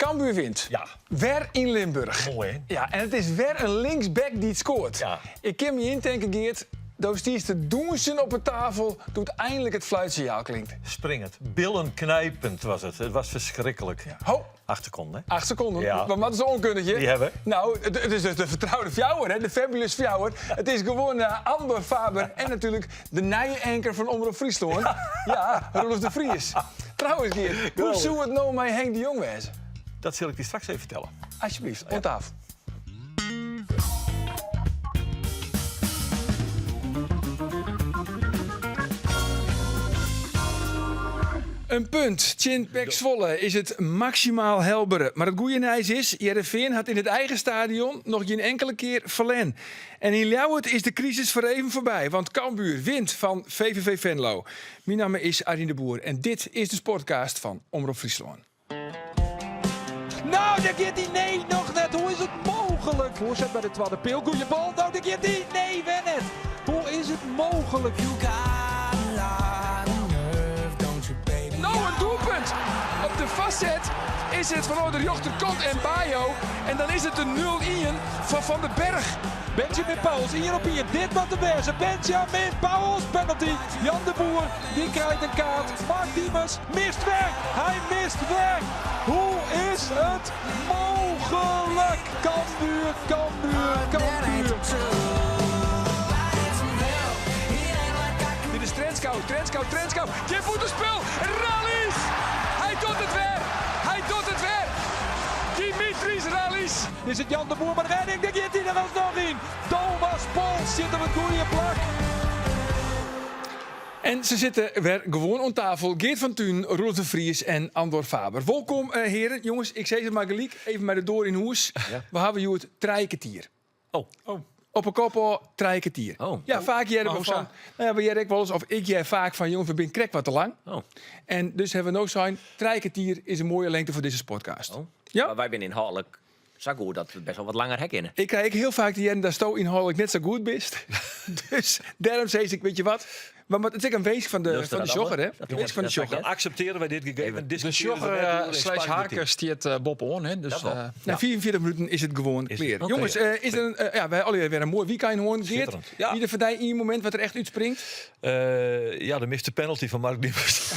Cambuur wint. Ja. Wer yn Limburch. Moai, hè? Ja, en it is wer in linksback dy't skoart. Ja. Ik kin my yntinke, Geert, do stiest te dûnsjen op 'e tafel doe't einlik it fluitsinjaal klinkt. Springend, billen knijpend was het. Het was verschrikkelijk. Ja. Ho! 8 sekonden, hè? 8 sekonden. Ja. Wat moatte se oankundigje? Dy hawwe. No, it is dus de fertroude fjouwer, hè? De Fabulous Fjouwer. It is gewoan Andor Faber en natuerlik de nije anchor fan Omrop Fryslân. Ja, Roelof de Vries. Trouwens, Geert, hoe Geweldig. soe it no mei Henk de Jong wêze? Dat sil ik dy straks even fertelle. Alsjeblieft, oan tafel. In punt tsjin PEC Zwolle is it maksimaal helbere. Mar it goede nijs is, Hearrenfean hat yn it eigen stadion noch gjin inkele kear ferlern. En yn Ljouwert is de krisis foar even foarby, want Cambuur wint fan VVV Venlo. Myn namme is Arjen de Boer en dit is de Sportcast fan Omrop Fryslân. No, dêr giet hy. Nee, noch net. Hoe is it mooglik? Foarset by de twadde peal. Goeie bal. No, dêr giet hy. Nee, wer net. Hoe is it mooglik? No, in doelpunt! Op de foarset is it fanôf de rjochterkant Mbayo. En dan is it de 0-1 foar Van den Berg. Benjamin Pauwels, ien op ien. Dit moat 'm wêze. Benjamin Pauwels, penalty. Jan de Boer, dy krijt in kaart. Mark Diemers mist wer. Hy mist wer. Hoe is it mooglik? Cambuur, Cambuur, Cambuur. Dit is Trenschouw, Trenschouw, Trenschouw. Gjin bûtenspul. Rallis! Hy docht it wer. Hy docht it wer. Dimitris Rallis. Is it Jan de Boer mei de rêding? Dêr giet hy der alsnoch yn. Thomas Pols sit op it goede plak. En se sitte wer gewoan oan tafel. Geert van Tuinen, Roelof de Vries en Andor Faber. Wolkom eh, heren. Jonges, ik sis it mar gelyk. Even mei de doar yn hûs. We hawwe hjoed trije kertier. Oh. oh. Op 'e kop ôf trije kertier. Oh. Ja, faak hearre we fan. No ja, we hearre ek wolris, of ik hear faak fan jonges, we binne krekt wat te lang. Oh. En dus hawwe we no sein, trije kertier is in moaie lengte foar dizze sportcast. Oh. Ja. Mar wy binne ynhâldlik sa goed dat we best wol wat langer ha kinne. Ik krij ek hiel faak te hearren datsto ynhâldlik net sa goed bist. Dus dêrom sis ik, weet je wat? Mar it is ek in winsk fan de, fan de sjogger, hè? De winsk fan de sjogger. Dan akseptearje wy dit gegeven. De sjogger eh, slash harker stiet eh, boppe-oan, hè? Dus, eh, Nei 45 minuten is it gewoan klear. Jonges, is der in, ja, wy allegear wer in moai wykein hân. Geert, Ja. wie der foar dy ien momint wat der echt útspringt? Ja, de miste penalty fan Mark Diemers.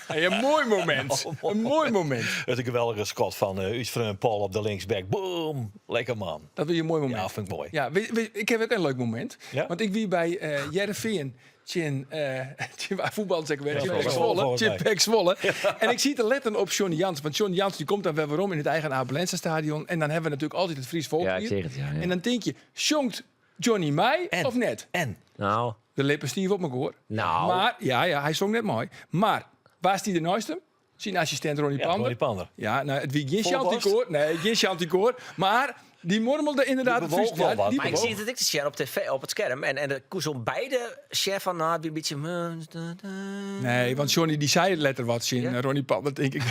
Hey, in moai momint. In moai momint. It in geweldige skot fan uh, ús freon Paul op de linksback. Boom! Lekker man. Dat wie in moai momint. Ja, fyn ik moai. Ja, ik ha ek in leuk momint. Ja? Want ik wie by uh, Hearrenfean tsjin, uh, tsjin wa fuotbal ik wer, tsjin Ja, PEC Zwolle, volgens tsjin mij. PEC Zwolle. En ik siet te letten op Johnny Jansen, want Johnny Jansen dy komt dan wer werom yn it eigen Abe Lenstra stadion en dan hawwe we natuerlik altyd it Fries Ja, ik folksliet. seach it, ja, ja. En dan tink je, sjongt Johnny mei En? of net? En? No. De lippen stiif op mekoar. No. Mar, ja, ja, hy song net mei. Mar, wa stie der neist him? Syn assistint Ronnie Ja, Pander. Ronnie Pander. Ja, no, it wie gjin Folle borst? shantykoar. Nee, gjin shantykoar. Mar dy murmelde ynderdaad Dy it Frysk. bewoog wol Ja, wat. dy Mar ik bewoog. siet it ek te sjen op tv, op it skerm. En, en de koe om beide sjen fan, no, it wie in bytsje... Nee, want Johnny dy sei letter wat tsjin Ja? Ronnie Pander, tink ik.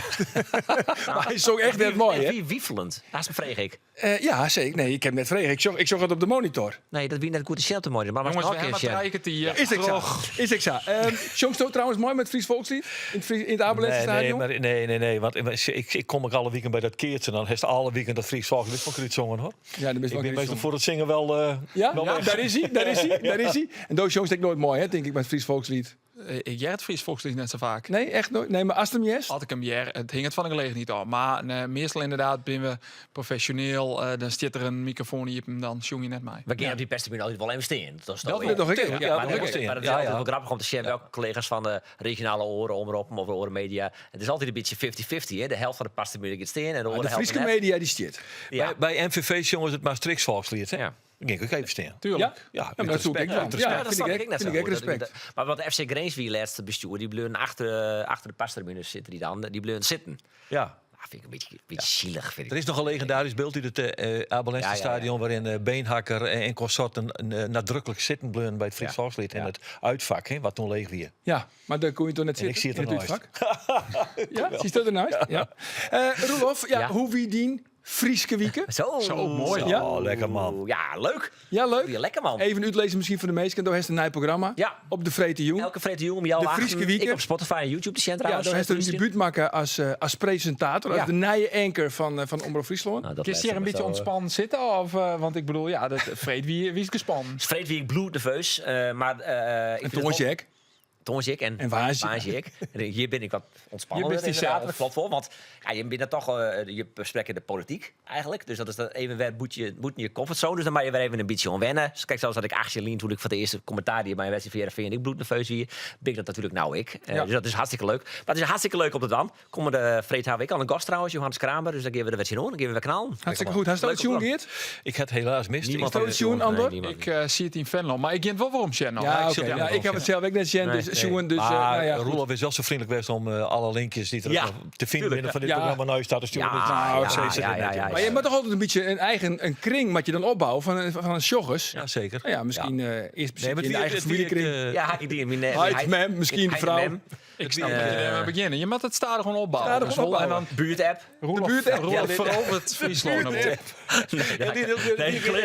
Mar hy song echt net mei, It hè? wie wifelend. Hast him frege ek. Eh, ja, seker. Nee, ik ha him net frege. Ik sjoch, ik sjoch it op de monitor. Nee, dat wie net goed te sjen op de monitor. Mar Jonges, we kear hawwe sjen. trije kertier. Is ek sa. Is ek sa. Um, sjongsto trouwens mei mei it Fries Volkslied? Yn it, Fries, yn it Abe Nee, nee, Stadion? mar, nee, nee, nee, want ik, ik kom ek alle wiken by dat keatsen. Dan hast alle wiken dat Fries Volkslied fan krút songen, hoor. Ja, dan bist Ik wol bin krút meastal songen. foar it singen wol, eh, Ja, wol ja, weg. dêr is hy, dêr is hy, dêr is hy. En do sjongst ek noait mei, hè, tink ik, mei it Fries Volkslied. Ik hear it Fries Volkslied net sa faak. Nee, echt noait? Nee, mar ast him hearst? As ik him hear, it hinget fan de gelegenheid ôf. Mar nee, meastal ynderdaad binne we profesjoneel. Eh, dan stiet der in mikrofoan iepen, dan sjong je net mei. We geane op dy perstribune altyd wol even stean. Dat is Dat Dat doch ik ek. Ja, Ja, Maar, dat dat, doch ik ek. mar it is Ja, altyd ja. wol grappich om te sjen welke kollega's fan de regionale oare omroppen of de oare media. It is altyd in bytsje 50-50. Hè? De helte fan de perstribune giet stean en de oare De helte Fryske net. media dy stiet. Ja. By, by MVV sjonge se it Maastrichts Volkslied, hè? Ja. Dan gean ik ek even stean. Tuurlijk. Ja? Ja, Ja, mar dat soe ik ek dwaan. uit Ja, Ja, dat fyn snap ik ik ek, ek net fyn sa ik ek goed. respekt. Maar wat FC Grins wie lêste bestjoer, dy bleaunen achter, achter de perstribune sitte dy dan, dy bleaunen sitten. Ja. Dat fyn ik in bytsje, bytsje sielich, fyn ik. Der is noch in legindarysk byld út it uh, Abe Lenstra Ja, ja, ja. stadion wêryn't eh, Beenhakker en konsorten eh, nadruklik sitten bleaunen by it Fries Ja. Volkslied en Ja. it uitvak, hè, wat doe leech wie. Ja, mar dêr koene je toch net En ik sitte? siet Yn it derneist. útfak? Ja, sietst derneist? Ja. Eh Roelof, ja, Ja. hoe wie dyn Fryske Wike. Zo. Zo, mooi. Ja. Oh, lekker man. Ja, leuk. Ja, leuk. Ja, lekker man. Even uitlezen misschien voor de meesten. Daar heeft een nieuw programma. Ja. Op de Vrede Elke vrijdag om jou De Fryske Wike. Ik op Spotify en YouTube te zien Ja, trouwens. daar heeft een debuut maken als, als presentator. Als Ja. de nieuwe anker van Omroep Friesland. Nou, dat Kun je hier een lijkt beetje me zo, ontspannen zitten? Of, want ik bedoel, ja, dat, Freed, wie is gespannen? Vreed wie ik bloed nerveus, maar ik En vind het wel- Toonsjek. Toonsjek en, En Waasje. Waasjek. En hier ben ik wat ontspannen. Je bent die inderdaad, zelf. Dat klopt wel, want ja, je bent dan toch, je bespreekt de politiek eigenlijk. Dus dat is dan even weer moet je comfortzone. Dus dan moet je weer even een beetje aan wennen. Dus kijk, zelfs dat ik 8 jaar toen ik voor de eerste commentaar die bij een wedstrijd van Heerenveen, ik bloednerveus hier, ben ik dat natuurlijk nou ik. Dus dat is hartstikke leuk. Maar het is hartstikke leuk op de dan. Komen de Freed HW al een gast trouwens, Johannes Kramer. Dus dan geven we de wedstrijd aan, dan geven we knal. Hartstikke goed. Hij staat Leuk het Geert? Ik had helaas mist. Niemand Ik- het Sjoen, Andor? Ik zie het in Venlo, maar ik ken wel waarom Sjen nog. Ja, ik oké. zit Ja, helemaal ik heb het zelf ook net zien, Nee, dus nee. Sjoen, dus, Maar nou ja, goed. Roelof is wel zo vriendelijk geweest om alle linkjes die er Ja, ook nog te vinden binnen van dit Ja. programma nou staat te sturen. Ja, Dus, ja, nou, ze- ze ja, er ja, net ja, in. Maar je moet toch altijd een beetje een eigen een kring wat je dan opbouwt van een joggers. Ja, zeker. Nou ja, misschien eerst Nee, maar in de eigen het wie- familiekring. Ja, haak ik die in mijn... Heid, mem, misschien de vrouw. Ik snap dat je ermee beginnen. Je moet het stadig gewoon opbouwen. Stadig Dus gewoon En dan Buurt-app. Roelof, De buurt-app. Roelof Ja, verovert Friesland. op. Ja,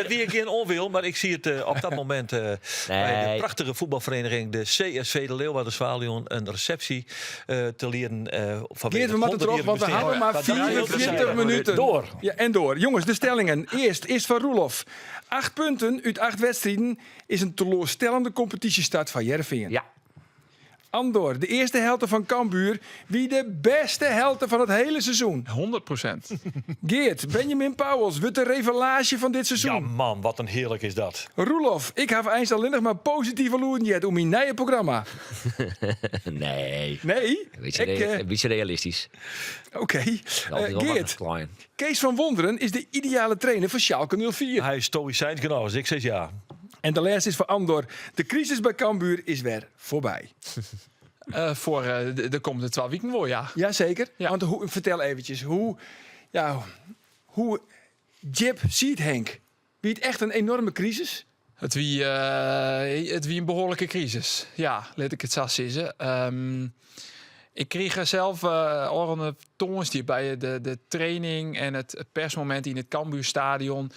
die ik geen onwil, maar ik zie het op dat moment bij de Nee. prachtige voetbalvereniging, de CSV de Leeuwarden Zwaluwen, een receptie te leren. Vanwege Geert, we moeten het terug, want we 100-jarig hadden maar bestaan. Dat is heel 44 terzijde. minuten. Door. Ja, en door. Jongens, de stellingen. Eerst is van Roelof. 8 punten uit 8 wedstrijden is een teleurstellende competitiestart van Heerenveen. Ja. Andor, de eerste helte van Cambuur. Wie de beste helte van het hele seizoen? 100%. Geert, Benjamin Pauwels, wordt de revelage van dit Ja seizoen. man, wat een heerlijk is dat. Roelof, ik heb eens alleen nog maar positieve loeren om mijn nieuwe programma. Nee. Nee, Een beetje, ik, een beetje realistisch. Oké. Altijd wel wat Geert, klein. Kees van Wonderen is de ideale trainer voor Schalke 04. Hij is stoïcijns genoeg, dus ik zeg ja. En de laatste is voor Andor. De crisis bij Cambuur is weer voorbij. Voor de komende 12 weken wel, ja. Jazeker. Ja. Want hoe, vertel eventjes, hoe, ja, hoe Jip ziet Henk? Wie het echt een enorme crisis? Het wie een behoorlijke crisis. Ja, laat ik het zo zeggen. Ik kreeg er zelf oren tons die bij de training en het persmoment in het Cambuurstadion.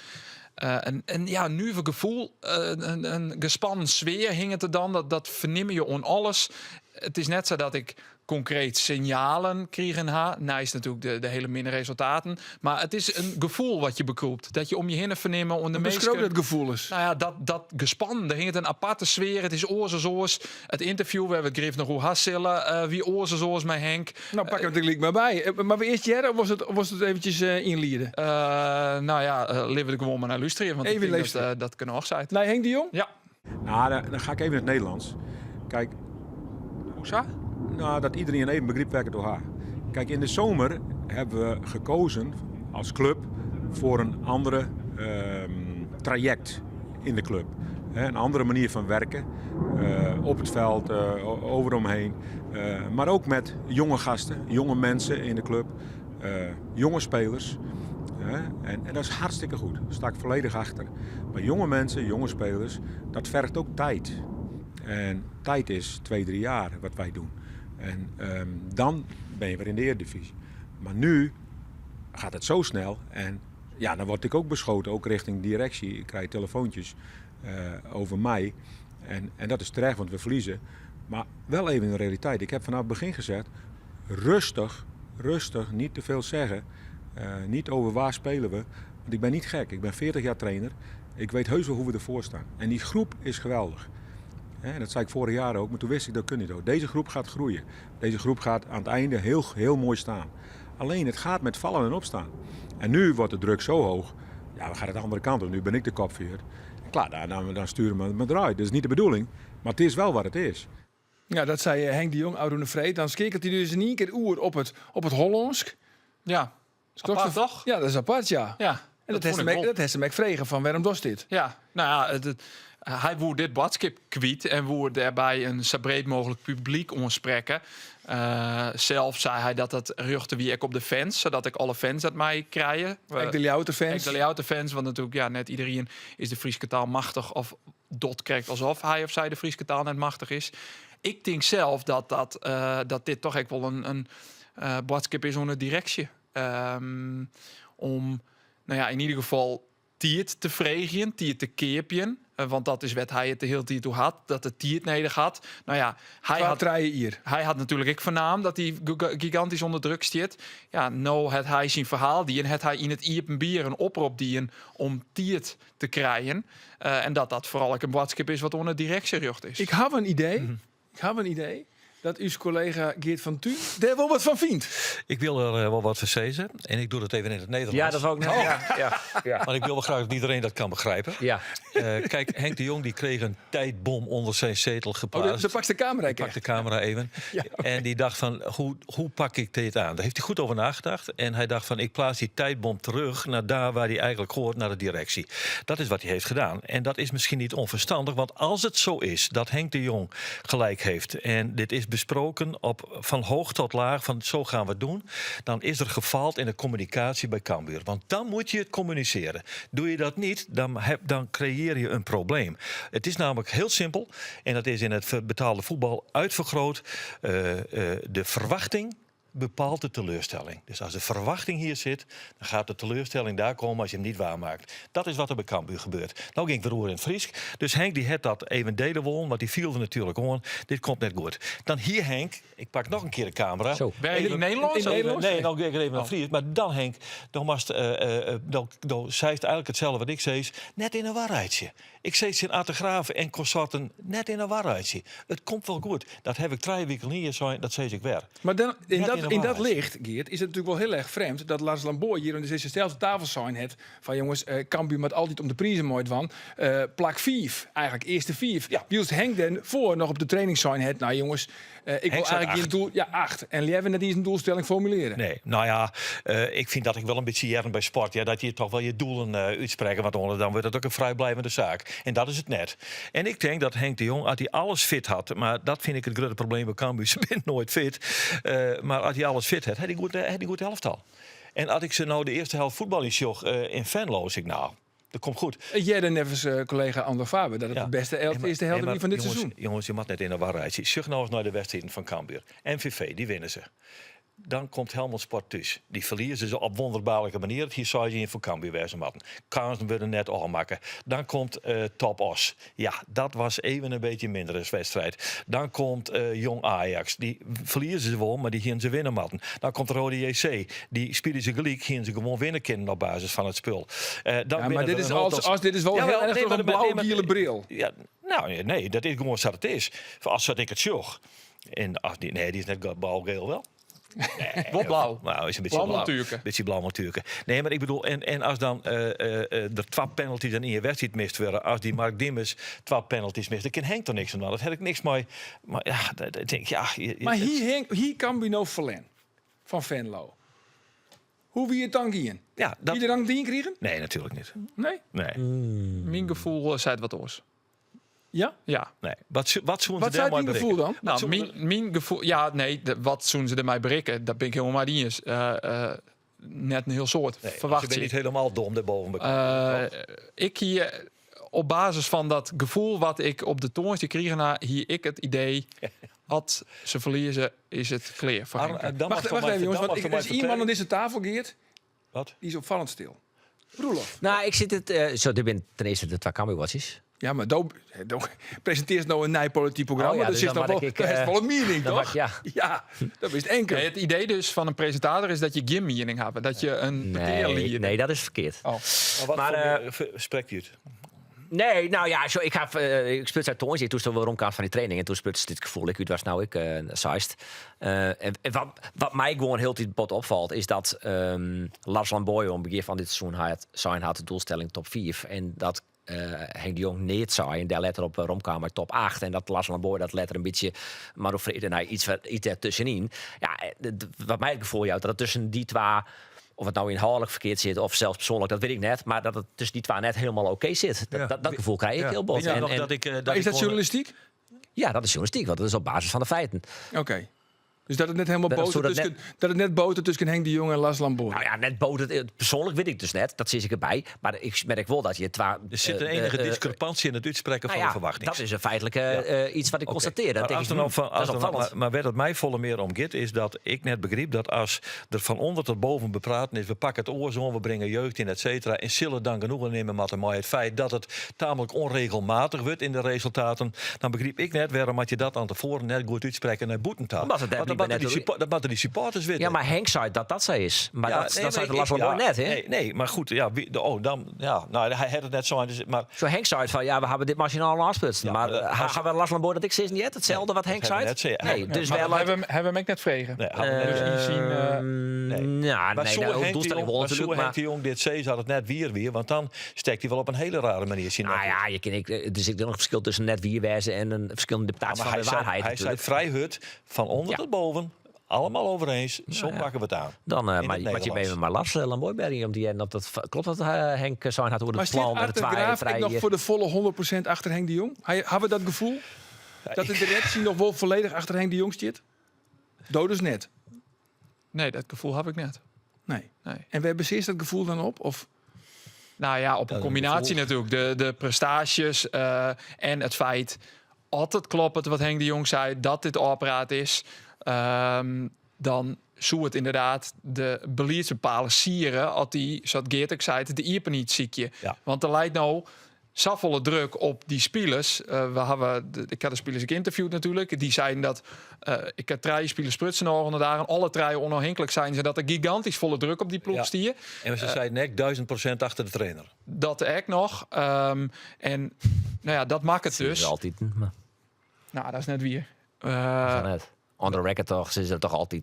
En ja, nu een gevoel, een gespannen sfeer hing het er dan. Dat verneem je on alles. Het is net zo dat ik concreet signalen kreeg en ha. Nou is natuurlijk de hele minder resultaten. Maar het is een gevoel wat je bekroept. Dat je om je heen vernemen. Om de Beschreeuw meeste dat gevoel is. Nou ja, dat gespannen. Er hing het een aparte sfeer. Het is oors oors. Het interview, we hebben het Griff nog hoe hasselen. Wie oors oors met Henk. Nou, pak hem er gelijk maar bij. Maar we eerst Jerry, of was het eventjes inlieden? Nou ja, leven de gewoon maar naar luisteren. Want Even ik denk dat, luisteren. dat kunnen ook zijn. Nee, Henk de Jong? Ja. Nou, dan ga ik even in het Nederlands. Kijk, Hoe zo? Nou, dat iedereen even begrip werken door haar. Kijk, in de zomer hebben we gekozen als club voor een andere traject in de club. Hè, een andere manier van werken. Op het veld, overomheen. Maar ook met jonge gasten, jonge mensen in de club. Jonge spelers. Hè, en dat is hartstikke goed. Daar sta ik volledig achter. Maar jonge mensen, jonge spelers, dat vergt ook tijd. En tijd is 2, 3 jaar wat wij doen. En dan ben je weer in de Eredivisie. Maar nu gaat het zo snel. En dan word ik ook beschoten, ook richting directie. Ik krijg telefoontjes over mij. En dat is terecht, want we verliezen. Maar wel even in de realiteit. Ik heb vanaf het begin gezegd, rustig, rustig, niet te veel zeggen. Niet over waar spelen we. Want ik ben niet gek. Ik ben 40 jaar trainer. Ik weet heus wel hoe we ervoor staan. En die groep is geweldig. Hè, dat zei ik vorig jaar ook, maar toen wist ik dat kun niet ook. Deze groep gaat groeien. Deze groep gaat aan het einde heel, heel mooi staan. Alleen het gaat met vallen en opstaan. En nu wordt de druk zo hoog. Ja, we gaan het de andere kant op. Nu ben ik de kopvuur. En klaar, dan sturen we me eruit. Dat is niet de bedoeling, maar het is wel wat het is. Ja, dat zei Henk de Jong, Arun de Vreed. Dan skekelt hij dus in één keer oer op het Hollandsk. Ja. Is toch Apart, zo- toch? Ja, dat is apart, ja. Ja, En dat vond ik wel. dat heeft ze mij gevregen van waarom doet dit? Ja, nou ja, hij woer dit badskip kwijt en woer daarbij een zo breed mogelijk publiek onspreken. Zelf zei hij dat dat ruchtte wie ik op de fans, zodat ik alle fans dat mij krijgen. Ik de Ljouwter fans. Ik de Ljouwter fans, want natuurlijk, ja, net iedereen is de Friese taal machtig of dot krijgt alsof hij of zij de Friese taal net machtig is. Ik denk zelf dat dit toch echt wel een boodschap is onder directie. Om Nou ja, in ieder geval tiid te freegjen, tiid te keapjen. Want dat is wêr't hy it de hiele tiid oer hat, dat er tiid nedich hat. Nou ja, hy Twa, hat, trije jier. hy hat natuerlik ek fernaam dat hy gigantysk ûnder druk stiet. Ja, no hat hy syn ferhaal dien, hat hy yn it iepenbier in oprop dien om tiid te krijen. En dat dat foaral ek in boadskip is wat oan de direksje rjochte is. Ik haw in idee. Ik haw in idee dat ús kollega Geert van Tuin dêr wol wat fan fynt. Ik wil er wel wat van zeggen. En ik doe dat even in het Nederlands. Ja, dat wou ik net. Ja. Maar ik wil wel graag dat iedereen dat kan begrijpen. Ja. Kijk, Henk de Jong die kreeg een tijdbom onder zijn zetel Oh, geplaatst. de pakt de camera. Ik pak de camera even. Ja, oké. En die dacht van, hoe pak ik dit aan? Daar heeft hij goed over nagedacht. En hij dacht van, ik plaats die tijdbom terug naar daar waar hij eigenlijk hoort, naar de directie. Dat is wat hij heeft gedaan. En dat is misschien niet onverstandig, want als het zo is dat Henk de Jong gelijk heeft... en dit is besproken op, van hoog tot laag, van zo gaan we het doen... dan is er gefaald in de communicatie bij Cambuur. Want dan moet je het communiceren. Doe je dat niet, dan creëer je een probleem. Het is namelijk heel simpel, en dat is in het betaalde voetbal uitvergroot. De verwachting bepaalt de teleurstelling. Dus als de verwachting hier zit, dan gaat de teleurstelling daar komen als je hem niet waarmaakt. Dat is wat er bij Cambuur gebeurt. Nou ging ik weer oer in het Frysk. Dus Henk die had dat even delen won, want die viel er natuurlijk om. Dit komt net goed. Dan hier Henk, ik pak nog een keer de camera. Zo. Ben je in Nederland? In Nederland? Nee, nou ik even naar Fries. Maar dan Henk, dan was het, dan, dan zei het eigenlijk hetzelfde wat ik zei, net in een waarheidje. Ik zei het in Art de Graaf en consorten net in een waarheidje. Het komt wel goed. Dat heb ik 3 weken niet zijn, dat zei ik weer. Maar dan, Net in de in dat waarheid. licht, Geert, is het natuurlijk wel heel erg vreemd dat Lars Lamboy hier aan dezelfde tafel zijn het van jongens, Cambuur moet altijd om de prijzen mooi van. Plak 5, eigenlijk eerste 5. Ja. Wiels Henk den voor nog op de training zijn het. Nou jongens, ik wil zei eigenlijk 8. een doel, ja, 8. En Lieven net die een doelstelling formuleren. Nee, nou ja, ik vind dat ik wel een beetje jaren bij sport. Ja, dat je toch wel je doelen uitspreken, want anders dan wordt het ook een vrijblijvende zaak. En dat is het net. En ik denk dat Henk de Jong, als hij alles fit had, maar dat vind ik het grote probleem bij Cambuur, ze zijn nooit fit. Maar als hij alles fit had, had hij goed elftal. En als ik ze nou de eerste helft voetbal in zag, in Venlo, zeg ik nou, dat komt goed. Jij dan even collega Andor Faber, dat het Ja. de beste Nee, maar eerste helft nee, maar van dit jongens, seizoen. Jongens, je mag net in de waarheid. Zucht nou eens naar de wedstrijden van Cambuur. MVV, die winnen ze. Dan komt Helmond Sport thuis. Die verliezen ze op wonderbaarlijke manier. Hier zou je in voor Cambuur wezen moeten. Kansen worden net afmaken. Dan komt Top Oss. Ja, dat was even een beetje minder als wedstrijd. Dan komt Jong Ajax. Die verliezen ze wel, maar die gingen ze winnen matten. Dan komt Rode JC. Die spelen ze gelijk, gingen ze gewoon winnen kunnen op basis van het spul. Dan Ja, maar winnen dit er is een als, aantal als dit is wel Jawel, heel erg nee, door maar een de- nee, maar blauw-gele bril. Ja, nou, nee, dat is gewoon zoals het is. Als dat ik het zocht. En, ach, die, nee, die is net blauw-geel wel. Nee, Wel blauw. Nou, is een beetje Blauw blauw. natuurlijk. Beetje blauw natuurlijk. Nee, maar ik bedoel, en als dan er 2 penalties in je wedstrijd mist worden, als die Mark Diemers 2 penalties mist, dan kan Henk toch niks aan. Dat heb ik niks mee. Maar ja, dat, dat denk ik, ja, je, je, Maar het hier, Henk, hier kan Bino verlen van Venlo. Hoe wie het dan gien? Ja, dat Wie er dan dien kriegen? Nee, natuurlijk niet. Nee? Nee. Mijn gevoel zei het wat oors. Ja? Ja. Nee. Wat zoeken Wat ze daar zei maar die gevoel bereiken? dan? Nou, zoeken mijn gevoel, ja, nee, de, wat zoeken ze er mij bereiken? Dat ben ik helemaal maar niet eens. Net een heel soort. Nee, verwacht ze ben je. niet helemaal dom daarboven. Ik hier, op basis van dat gevoel wat ik op de toons die kregen, na, hier ik het idee, had ze verliezen, is het clear voor Arn, Henk. dan mag Wacht, toch wacht maar even, jongens, dan want mag toch er maar is iemand vertellen. aan deze tafel, Geert, Wat? die is opvallend stil. Roelof. Nou, ik zit het... zo, dit ben ten eerste de twee Cambuur-watches. Ja, maar do, do, presenteert nou een nieuw politiek programma. Oh ja, dat dus zit dan dan mag wel, ik, dat is wel een meaning, dan toch? mag- ja. Ja, dat is het enkel. Nee, het idee dus van een presentator is dat je geen meaning hebt. Dat je een Nee, parteerlier nee, dat is verkeerd. Oh. Maar wat Maar, voor spreekt u het? Nee, nou ja, zo, ik ga, ik spits uit Toorns. Toen stond wel rondkaart van die training. En toen spits dit gevoel, ik was nou ik zeist. En wat mij gewoon heel tijd bot opvalt, is dat Lars Lamboy om begin van dit seizoen had, zijn had de doelstelling top 4. En dat Henk de Jong niet zei en daar letter op Romkamer top 8. En dat Lars Lamboy dat letter een beetje, maar of en hij iets ertussenin. Ja, wat mij het gevoel jouwt, dat het tussen die twee, of het nou inhoudelijk verkeerd zit of zelfs persoonlijk, dat weet ik net. Maar dat het tussen die twee net helemaal oké zit. Dat Ja. gevoel krijg ik Ja. heel bot. Weet je nog dat ik Maar dat is ik dat gewoon journalistiek? Ja, dat is journalistiek, want dat is op basis van de feiten. Oké. Dus dat it net helemaal Wêrom soe botert dat tusken, dat it net botert tusken Henk de Jong en Lars Lamboy. Nou ja, net botert. Persoanlik wit ik dus net, dat sis ik derby. Mar ik merk wol dat je twa. Der sit in enige discrepantie in it útsprekken nou fan ja, de ferwachtings. Dat is in feitlik iets wat ik Oké. constateer. Dan Maar, denk as ik, der nou hm, van, dat as is der nou- opvallend. maar, maar wêr't it my folle mear om giet, is dat ik net begryp dat as der fan ûnder tot boven bepraten is, we pakke it oars oan, we bringe jeugd yn, et cetera, en sille dan genoegen nimme moatte mei it feit dat it tamelijk ûnregelmatich wurdt yn de resultaten, dan begryp ik net wêrom moat je dat dan tefoaren net goed útsprekke nei bûten ta. Omdat it dêr Want dat blykber moatte net dy oer- suppo- dat moatte dy supporters witte. Ja, mar Henk sei dat dat sa is. Mar Ja, dat, nee, dat maar sei ik- de Lars ik- Lamboy ja, net, hè? Nee, nee, mar goed, ja, wie, oh, dan, ja, nou, hy hat it net sein, dus, mar Zo Henk zei van ja, we hebben dit machinaal aansprutsen. Ja, maar maar dat- eh, als- ha we Lars Lamboy dat ik sinds niet hetzelfde wat Henk dat zei? hebben we net zei. Nee, dus Maar wel dat hebben we hem- hebben we hem ook net vregen. Nee, hadden we net Dus in zien, Nee. Nou, Maar nee, zo nou, Henk de doelstelling Jong, wol maar zo natuurlijk. Henk Maar, de Jong dit zei, had het net wier weer. Want dan steekt hij wel op een hele rare manier zijn nou nek uit. ja, je kan, ik, er zit nog een verschil tussen net wier wijzen en een verschillende interpretatie Maar van hij de zei, waarheid. hij zei natuurlijk. vrij hut, van onder Ja. tot boven, allemaal over eens. Zo pakken we het aan. Dan eh In maar het maar je Nederlands. even maar Lars eh, Lamboy bij om die en dat dat klopt dat eh, Henk zijn had over Maar het zit plan en de Arthur twee Graaf vrij ek noch foar de folle 100% achter Henk de Jong? Hij, hebben we dat gevoel? Dat de directie noch wol folledich achter Henk de Jong sit? Do dus net. Nee, dat gefoel ha ik net. Nee. Nee. En wêr basearrest dat gefoel dan op? Of Nou ja, op een een combinatie gevoel. natuerlik. De, de prestaasjes eh, en it feit, as it kloppet wat Henk de Jong sei, dat dit ôfpraat is, dan soe it ynderdaad de beliedsbepalers siere as dy, sa't Geert ek sei, de iepenheid sykje. Ja. Want der leit no safolle druk op dy spilers. We hawwe, ik ha de spilers ek ynterviewd natuerlik. Dy seinen dat, eh, ik ha trije spilers sprutsen ôfrûne dagen. Alle trije ûnôfhinklik seinen se dat der gigantysk folle druk op dy ploech Ja. stie. En se seinen ek 1000% achter de trainer. Dat ek noch. En nou ja, dat makket Dus dus. altyd. Maar, Nou, dat is net wier. dat net. On the record toch, ze is er toch altyd.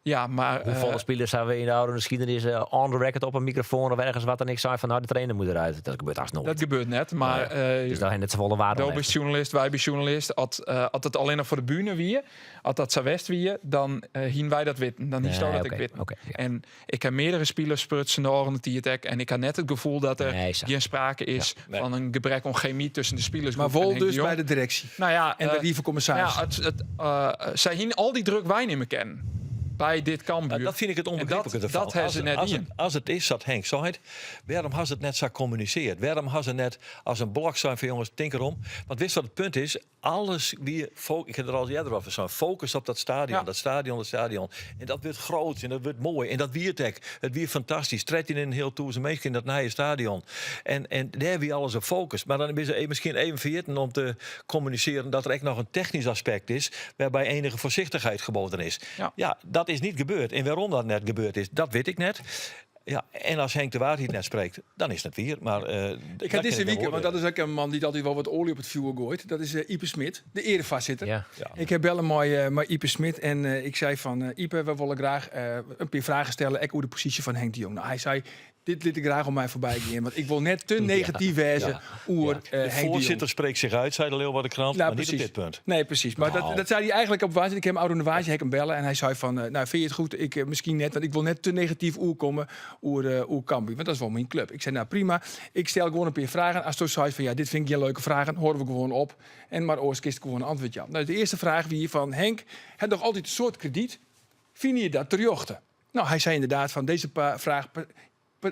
Ja, mar... Hoefolle spilers hawwe we yn de âlde skiednis on the record op in mikrofoan of ergens wat dan ik sei fan nou de trainer moat derút. Dat gebeurt hast noait. Dat gebeurt net, mar... Ja. Dus dêr ha net safolle waarde Do bist sjoernalist, wy binne sjoernalist. As, as it allinnich foar de bühne wie, as dat sa west wie, dan hiene wy dat witten. Dan hiest Nee, dat oké, ek witten. oké, ja. En ik ha meardere spilers sprutsen de ôfrûne tiid ek. En ik ha net it gefoel dat der Nee, sa. gjin sprake is Ja, nee. fan in gebrek oan chemy tusken de spilers. Maar en wol Henk de dus Jong. by de direksje. Nou ja, En de eh, ried fan kommissarissen. Ja, it, sy hiene al dy druk weinimme kinnen by dit Cambuur. Nou, dat fyn ik it En ûnbegryplike dat, derfan. dat ha As se net as dien. it, as it is, sa't Henk seit, wêrom ha se it net sa kommunisearre? Wêrom ha se net as in blok sein fan jonges, tink derom. Want witst wat it punt is? Alles wie, ik ha der al earder oer sein, focus op dat stadion, Ja. dat stadion, dat stadion. En dat wurdt grut en dat wurdt moai. En dat wie it ek. It wie fantastysk. 13.500 minsken yn dat nije stadion. En dêr wie alles op focus. Mar dan binne se even, miskien even ferjitten om te kommunisearjen dat der ek noch in technysk aspekt is, wêrby't enige foarsichtichheid geboden is. Ja. Ja, dat is net gebeurd. En wêrom dat net gebeurd is, dat wit ik net. Ja, en as Henk de waarheid net sprekt, dan is it wier. Mar, Ik ha dizze wike, want dat is ek in man dy't altyd wol wat oalje op it fjoer goait. Dat is Ype Smid, de earefoarsitter. Ja. Ja. Ik ha belle mei Ype Smid en ik sei fan... Ype, we wolle graach in pear fragen stelle, ek oer de posysje fan Henk de Jong. Nou, hy sei, dit lit ik graach oan my foarby gean, want ik wol net te negatyf wêze oer, De Henk de Jong. voorzitter spreekt zich uit, sei de Leeuwardenkrant, Nou, mar net op precies. dit punt. Nee, precies. Mar dat, Nou. dat sei hy eigentlik op woansdei. Ik ha him ôfrûne woansdei ha ik him belle en hy sei fan, nou, fynst it goed? Ik, miskien net, want ik wol net te negatyf oerkomme oer Cambuur, want dat is wol myn klup. Ik sei, nou prima, ik stel gewoan in pear fragen. Asto seist fan, ja, dit fyn ik gjin leuke fragen, hâlde we gewoan op. En mar oars kinst gewoan antwurd jaan. Nou, de earste fraach wie fan Henk, hat noch altyd in soad kredyt. Fine je dat terjochte? Nou, hy sei ynderdaad fan dizze fraach,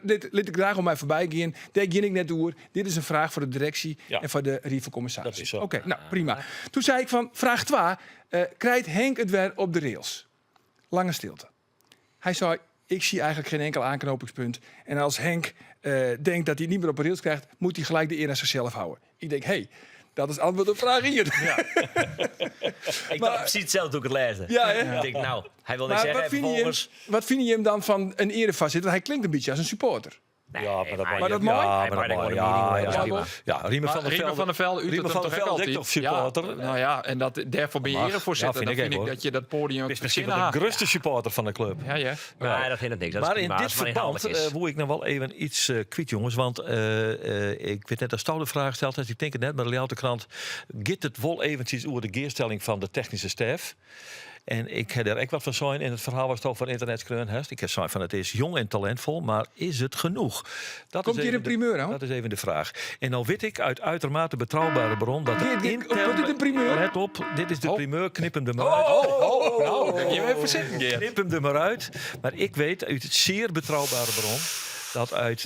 dit lit ik graach oan my foarby gean. Dêr gean ik net oer. Dit is in fraach foar de direksje Ja. en foar de ried fan kommissarissen. Dat is sa. Oké, nou prima. Doe sei ik fan fraach 2, krijt Henk it wer op de rails? Lange stilte. Hy sei, ik zie eigenlijk geen enkel aanknopingspunt. En as Henk denkt dat hy it net mear op de rails krijt, moat hy gelyk de ear oan sichsels hâlde. Ik tink, hé, dat is antwurd op fraach ien. Ja. Ik tocht presys itselde doe't ik it lêsde. Ja, hè? Ik tink, nou, hy wol niks Mar sizze. wat en fine jim, ferfolgens... wat fine jim dan fan in earefoarsitter? Hy klinkt in bytsje as in supporter. Nee, Ja, mar dat maar Maar dat moai? Ja, Hij maar maakt dat gewoon moai. een mening, Ja, hoor. Dat is ja. prima. Ja, Riemer Maar van der Riemer Velde van der Velde Riemer utert van hem der toch Velde ook is toch altyd? supporter? Ja, nou ja, en dat, dêrfoar binne je Mag. earefoarsitter. Ja, Dan fyn ik fyn ek, ik hoor. dat je dat poadium Is miskien fertsjinne wol de ha. grutste supporter fan de klup. Ja, ja. Nee, dat hinderet niks. Dat is Mar yn prima, dit as it mar ferbân ynhâldlik is. woe ik noch wol even yts kwyt, jonges. Want ik wit net oftsto de fraach steld hast. Ik tink it net, mar de Ljouwerter Krant giet it wol eventsjes oer de gearstelling fan de technyske stêf. En ik ha dêr ek wat fan sein yn it ferhaal watsto foar ynternet skreaun hast. Ik ha sein fan it is jong en talintvol, mar is it genoech? Dat Komt is hjir even in de primeur, hè? Dat is even de fraach. En no wit ik út uitermate betrouwbere bron dat Dit, er dit, intern komt dit in primeur? Let op, dit is de Oh. primeur, knip him der mar út. Oh, oh, oh, oh. Nou, dan gean we even sitten, Geert. Knip hem er maar uit. Maar ik weet uit zeer betrouwbare bron dat uit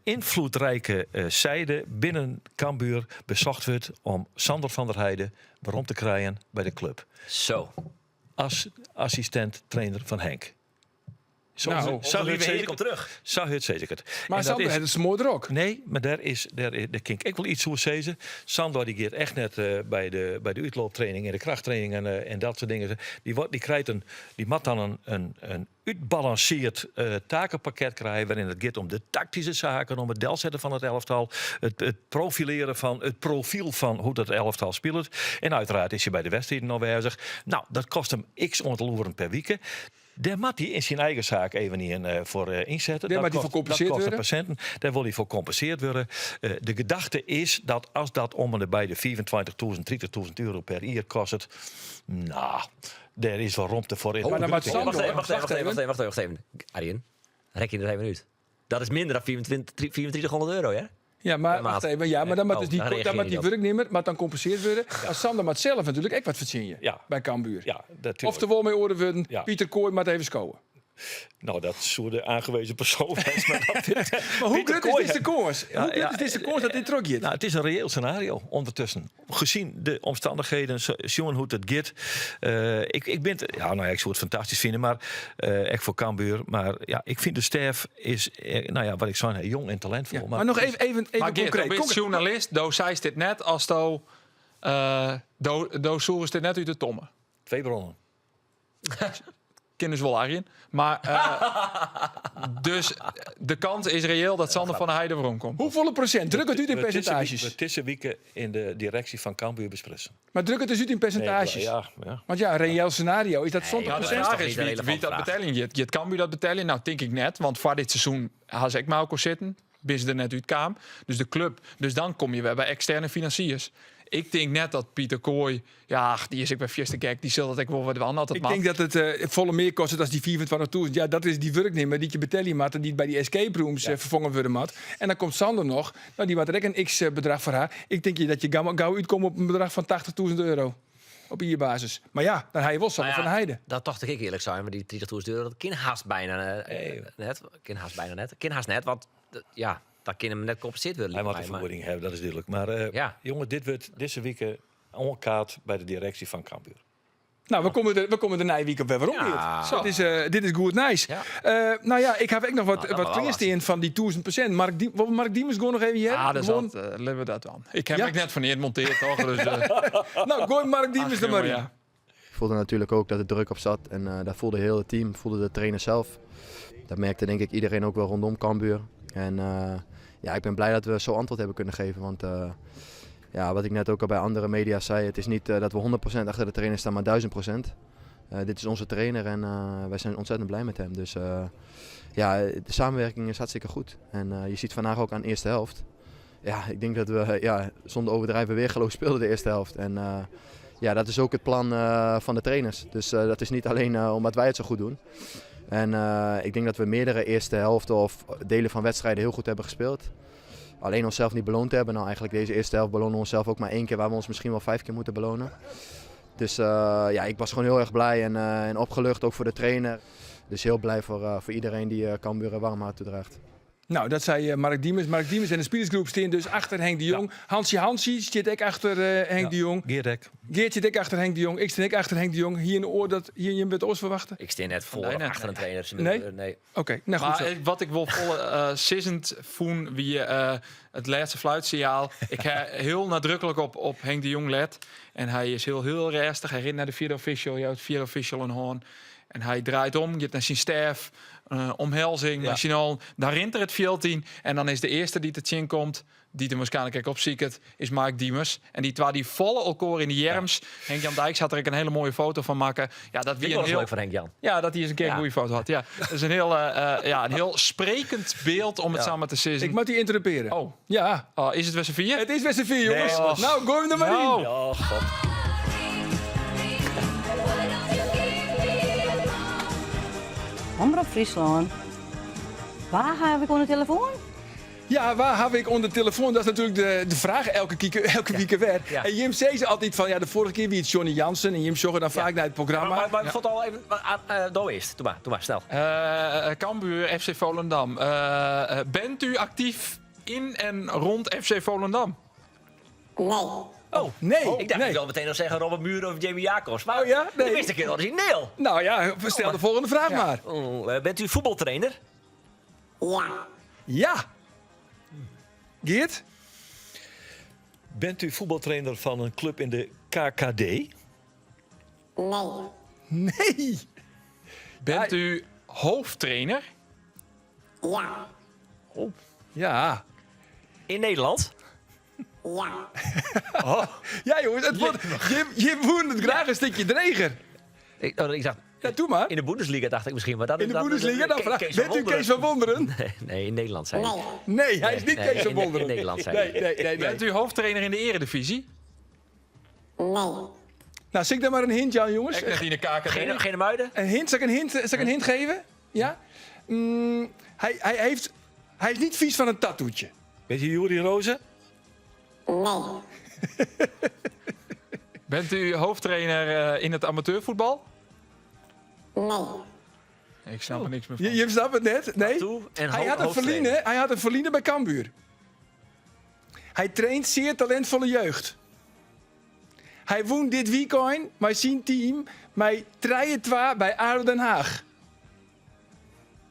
invloedrijke zijde binnen Cambuur bezocht wordt om Sander van der Heijden werom te krijgen bij de club. Zo. Als assistent trainer van Henk. Zo, Nou, zo Onze hurt lieve zeg heer ik komt het. terug. Zo hurt zeg ik het. Maar En dat Sander, is- het is mooi er ook. Nee, maar daar is, daar, is- daar kan ik ook wel iets over zeggen. Sandor die gaat echt net bij de uitlooptraining en de krachttraining en dat soort dingen. Die, wordt, die, krijgt een, die moet dan een uitbalanceerd takenpakket krijgen... waarin het gaat om de tactische zaken, om het delzetten van het elftal... het profileren van het profiel van hoe dat elftal speelt. En uiteraard is hij bij de wedstrijden nog aanwezig. Nou, dat kost hem x aantal uren per week. Daar moet hij in zijn eigen zaak even niet in, voor inzetten. Daar Dat moet hij voor kost gecompenseerd een worden. patiënten. Daar wil hij voor gecompenseerd worden. De gedachte is dat als dat om en de bij de 25.000, 30.000 euro per jaar kost, het, nou, daar is wel ruimte voor in. Maar dan moet Sander- Wacht even, wacht even, Wacht wacht even, even. wacht even, wacht even. Arjen, rek je er even uit. Dat is minder dan 2400 euro, hè? Ja, maar Per maand. wacht even. Ja, maar dan moet Oh, dus die, daar reageer dan moet je die niet op. werknemer maar dan compenseerd worden. Als Sander maar zelf natuurlijk ook wat verdienen Ja. bij Cambuur. Ja, natuurlijk. Of de wol mee oren worden, Ja. Pieter Kooi maar even scoren. Nou, dat zou de aangewezen persoon zijn. Maar, dat vind ik- Maar hoe Pieter groot is Kooi- deze kans? Ja, Hoe groot ja, is deze kans dat dit terug gaat? Nou, het is een reëel scenario ondertussen. Gezien de omstandigheden, zien hoe het gaat. Ik ben het, ja, nou ja, ik zou het fantastisch vinden, maar echt voor Cambuur. Maar ja, ik vind de staf is, nou ja, wat ik zei, jong en talentvol. Ja, maar nog even Maar Geert, concreet. dan ben je Concreet. journalist, do zei dit net als do, do soer is dit net uit de tomme. Twee bronnen. Kinders wel Arjen. Maar dus de kans is reëel dat Sander van der Heijden waarom komt. Hoeveel procent? Druk het uit in percentages. We tussen wieken in de directie van Cambuur bespreken. Maar druk het dus uit in percentages. Nee, ja, ja. Want ja, een reëel scenario is dat Nee, zonder maar De dat is procent. vraag toch is niet een wie relevante dat vraag? betalen gaat. Gaat Cambuur dat betalen? Nou, denk ik net. Want voor dit seizoen had ik maar ook al zitten. Bis ze er net uitkwam. Dus de club. Dus dan kom je weer bij externe financiers. Ik denk net dat Pieter Kooi... Ja, ach, die is ik bij Fiesta Gek. Die zal dat ik wel wat wel altijd Ik denk dat het volle meer kost als die 24.000. Ja, dat is die werknemer die je betalen moet en die bij die escape rooms vervangen worden moet. En dan komt Sander nog. Nou, die maakt er ook een x-bedrag voor haar. Ik denk je dat je gauw uitkomt op een bedrag van 80.000 euro. Op je basis. Maar ja, dan hij je wel Sander Nou ja, van Heijden. Dat dacht ik eerlijk zijn, maar die 30.000 euro, dat kan haast bijna net. Kan haast bijna net. Kan haast net, want ja, dat kan hem net gecompenseerd worden. Hij lijkt moet een mij, maar- vergoeding hebben, dat is duidelijk. Maar jongen, dit wordt deze week onkaart bij de directie van Cambuur. Nou, we komen de Nijweek op weer waarom Ja. Geert. Dit is goed nice. Ja. Nou ja, ik heb ook nog Nou, dat wat wel kleersteen van die 1000%. Mark, wil Mark Diemers gewoon nog even hier? Ah, dat is Gewoon- altijd, laten we dat dan. Ik heb Ja? ik net van eerder monteerd, toch? Dus, Nou, gooi Mark Diemers er maar in. ja. Ik voelde natuurlijk ook dat er druk op zat. En dat voelde heel het team, voelde de trainer zelf. Dat merkte denk ik iedereen ook wel rondom Cambuur. En ik ben blij dat we zo antwoord hebben kunnen geven. Want wat ik net ook al bij andere media zei, het is niet dat we 100% achter de trainer staan, maar 1000%. Dit is onze trainer en wij zijn ontzettend blij met hem. Dus de samenwerking is hartstikke goed. En je ziet vandaag ook aan de eerste helft. Ja, ik denk dat we zonder overdrijven weergaloos speelden de eerste helft. En dat is ook het plan van de trainers. Dus dat is niet alleen omdat wij het zo goed doen. En ik denk dat we meerdere eerste helften of delen van wedstrijden heel goed hebben gespeeld. Alleen onszelf niet beloond hebben. Nou, eigenlijk deze eerste helft belonen we onszelf ook maar 1 keer, waar we ons misschien wel 5 keer moeten belonen. Dus ik was gewoon heel erg blij en opgelucht, ook voor de trainer. Dus heel blij voor iedereen die Cambuur warm hart toedraagt. Nou, dat zei Mark Diemers. Mark Diemers en de spelersgroep staan dus achter Henk de Jong. Hansie Hansie zit ook achter Henk de Jong. Geert Hek. Geert zit ook achter Henk de Jong. Ik sta ook achter Henk de Jong. Hier in de oor dat hier je bent oors verwachten. Ik sta net voor Nee, of nee. achter een trainer. Nee? Nee. Oké, nou goed Maar zo. wat ik wil volle sissend voen wie het laatste fluitsignaal. Ik heb heel nadrukkelijk op Henk de Jong let. En hij is heel, heel rustig. Hij rent naar de vierde official. Je houdt vierde official een hoorn. En hij draait om, gaat naar zijn staf, omhelzing, machinaal. Daar rent er het veld in. En dan is de eerste die te zien komt, die er waarschijnlijk ook op ziet, is Mark Diemers. En die twee die vallen elkaar in de jerms. Henk-Jan Dijk zat er ook een hele mooie foto van maken. Ja, dat wie Die een was heel leuk van Henk-Jan. Ja, dat hij eens een keer een goede foto had. Ja, dat is een heel sprekend beeld om het samen te zien. Ik moet die interrumperen. Oh. Ja. Oh, is het weer z'n vier? Het is weer z'n vier, jongens. Nee. Nou, gooi hem er maar in. Nou. Ja, god. Omrop Fryslân. Waar heb ik een telefoon? Ja, wa haw ik oan de telefoan? Dat is natuerlik de, de fraach elke, kieke, elke wike wer. Ja. En jim sizze altyd fan, ja, de foarige kear wie it Johnny Jansen. En jim sjogge dan faak nei it programma. Maar, maar, maar al even, uh, do earst. Doe maar, doe maar, snel. Uh, Cambuur, FC Volendam. Uh, bent u actief in en rond FC Volendam? Nee. Oh, nee. Ik dacht, nee. ik wil meteen nog zeggen Robert Muur of Jamie Jacobs. Maar oh ja? Nee. De eerste keer origineel. Nou ja, stel de volgende vraag Ja. maar. Oh, bent u voetbaltrainer? Ja. Ja. Geert? Bent u voetbaltrainer van een club in de KKD? Nee. Nee. Bent u hoofdtrainer? Ja. Ja. In Nederland? Ja. Ja, jongens, het wordt, Jim, Jim woont het graag een stukje dreger. Ik, oh, ik dacht, Ja, doe maar. in de Bundesliga dacht ik misschien. Maar dat, In de dat, Bundesliga, dan Ke- vraag, Kees van bent u Wonderen. Kees van Wonderen? Nee, nee, in Nederland zei ik. Nee. Nee, hij is niet Nee, Kees van in- in Wonderen. Nederland zei Nee, hij. nee, nee. nee. Bent u hoofdtrainer in de Eredivisie? Nee. Nou, zeg ik daar maar een hint aan, jongens. Ik net in de KKD. Geen, geen Muiden? Een hint? Zal ik een hint, zal ik een hint geven? Ja? Mm, hij, heeft, hij is niet vies van een tattoetje. Weet je Juri Rozen? Nee. Bent u hoofdtrainer eh, in het amateurvoetbal? Nee. Ik snap er niks meer van. Je, je snapt het net? Nee? Tattoo en Hij ho- had een hoofdtrainer. verliezen, hij had een verliezen bij Cambuur. Hij traint zeer talentvolle jeugd. Hij won dit weekend met zijn team met 3-2 bij ADO Den Haag.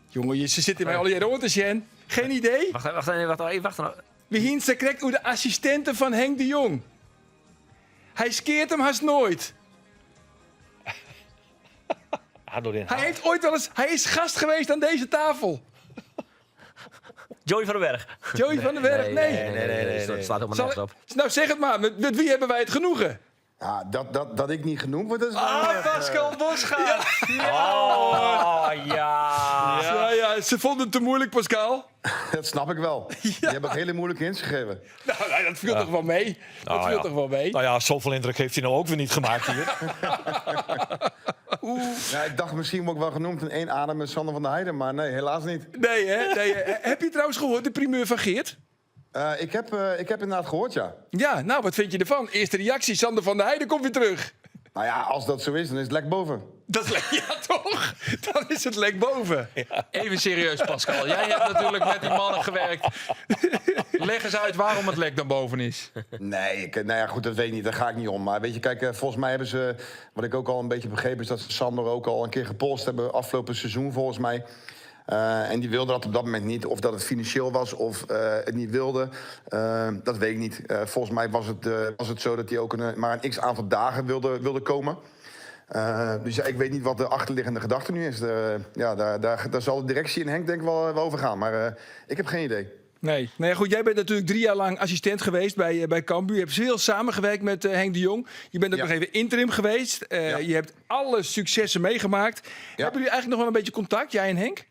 Jongen, je- ze zitten mij al jaren rond te zien. Geen idee? Wacht, wacht, wacht, wacht, even, wacht. nou. We hien ze krijgt hoe de assistenten van Henk de Jong. Hij skeert hem haast nooit. ADO Den Haag. Hij heeft ooit wel eens... Hij is gast geweest aan deze tafel. Joey van den Berg. Joey van den Berg, nee. Nee, nee, nee. nee, Dat slaat helemaal Zal nergens ik- op. Nou, zeg het maar. Met wie hebben wij het genoegen? Ja, dat ik niet genoemd word, dat is wel Ah, erg, eh. Pascal Bosgaard! Oh, ja. Ja, ja, ze vonden het te moeilijk, Pascal. Dat snap ik wel. Je hebt ook hele moeilijke hints gegeven. Nou, nou, dat viel toch wel mee? Dat Nou viel ja. toch wel mee? Nou ja, zoveel indruk heeft hij nou ook weer niet gemaakt hier. Ja, ik dacht misschien word ik wel genoemd in één adem met Sander van der Heijden, maar nee, helaas niet. Nee, hè? Nee, hè? Heb je trouwens gehoord de primeur van Geert? Ik heb inderdaad gehoord, ja. Ja, nou, wat vind je ervan? Eerste reactie, Sander van der Heijden komt weer terug. Nou ja, als dat zo is, dan is het lek boven. Dat is lek, ja toch? Dan is het lek boven. Even serieus, Pascal. Jij hebt natuurlijk met die mannen gewerkt. Leg eens uit waarom het lek dan boven is. Nee, nou ja, goed, dat weet ik niet. Daar ga ik niet om. Maar weet je, kijk, volgens mij hebben ze... Wat ik ook al een beetje begrepen is dat ze Sander ook al een keer gepolst hebben afgelopen seizoen, volgens mij. En die wilde dat op dat moment niet. Of dat het financieel was of het niet wilde. Dat weet ik niet. Volgens mij was het zo dat hij ook maar een x-aantal dagen wilde komen. Dus ja, ik weet niet wat de achterliggende gedachte nu is. Ja, daar zal de directie en Henk denk ik wel over gaan. Maar ik heb geen idee. Nee. Nou ja, goed, jij bent natuurlijk 3 jaar lang assistent geweest bij Cambuur. Je hebt veel samengewerkt met Henk de Jong. Je bent ook nog even interim geweest. Je hebt alle successen meegemaakt. Hebben jullie eigenlijk nog wel een beetje contact, jij en Henk?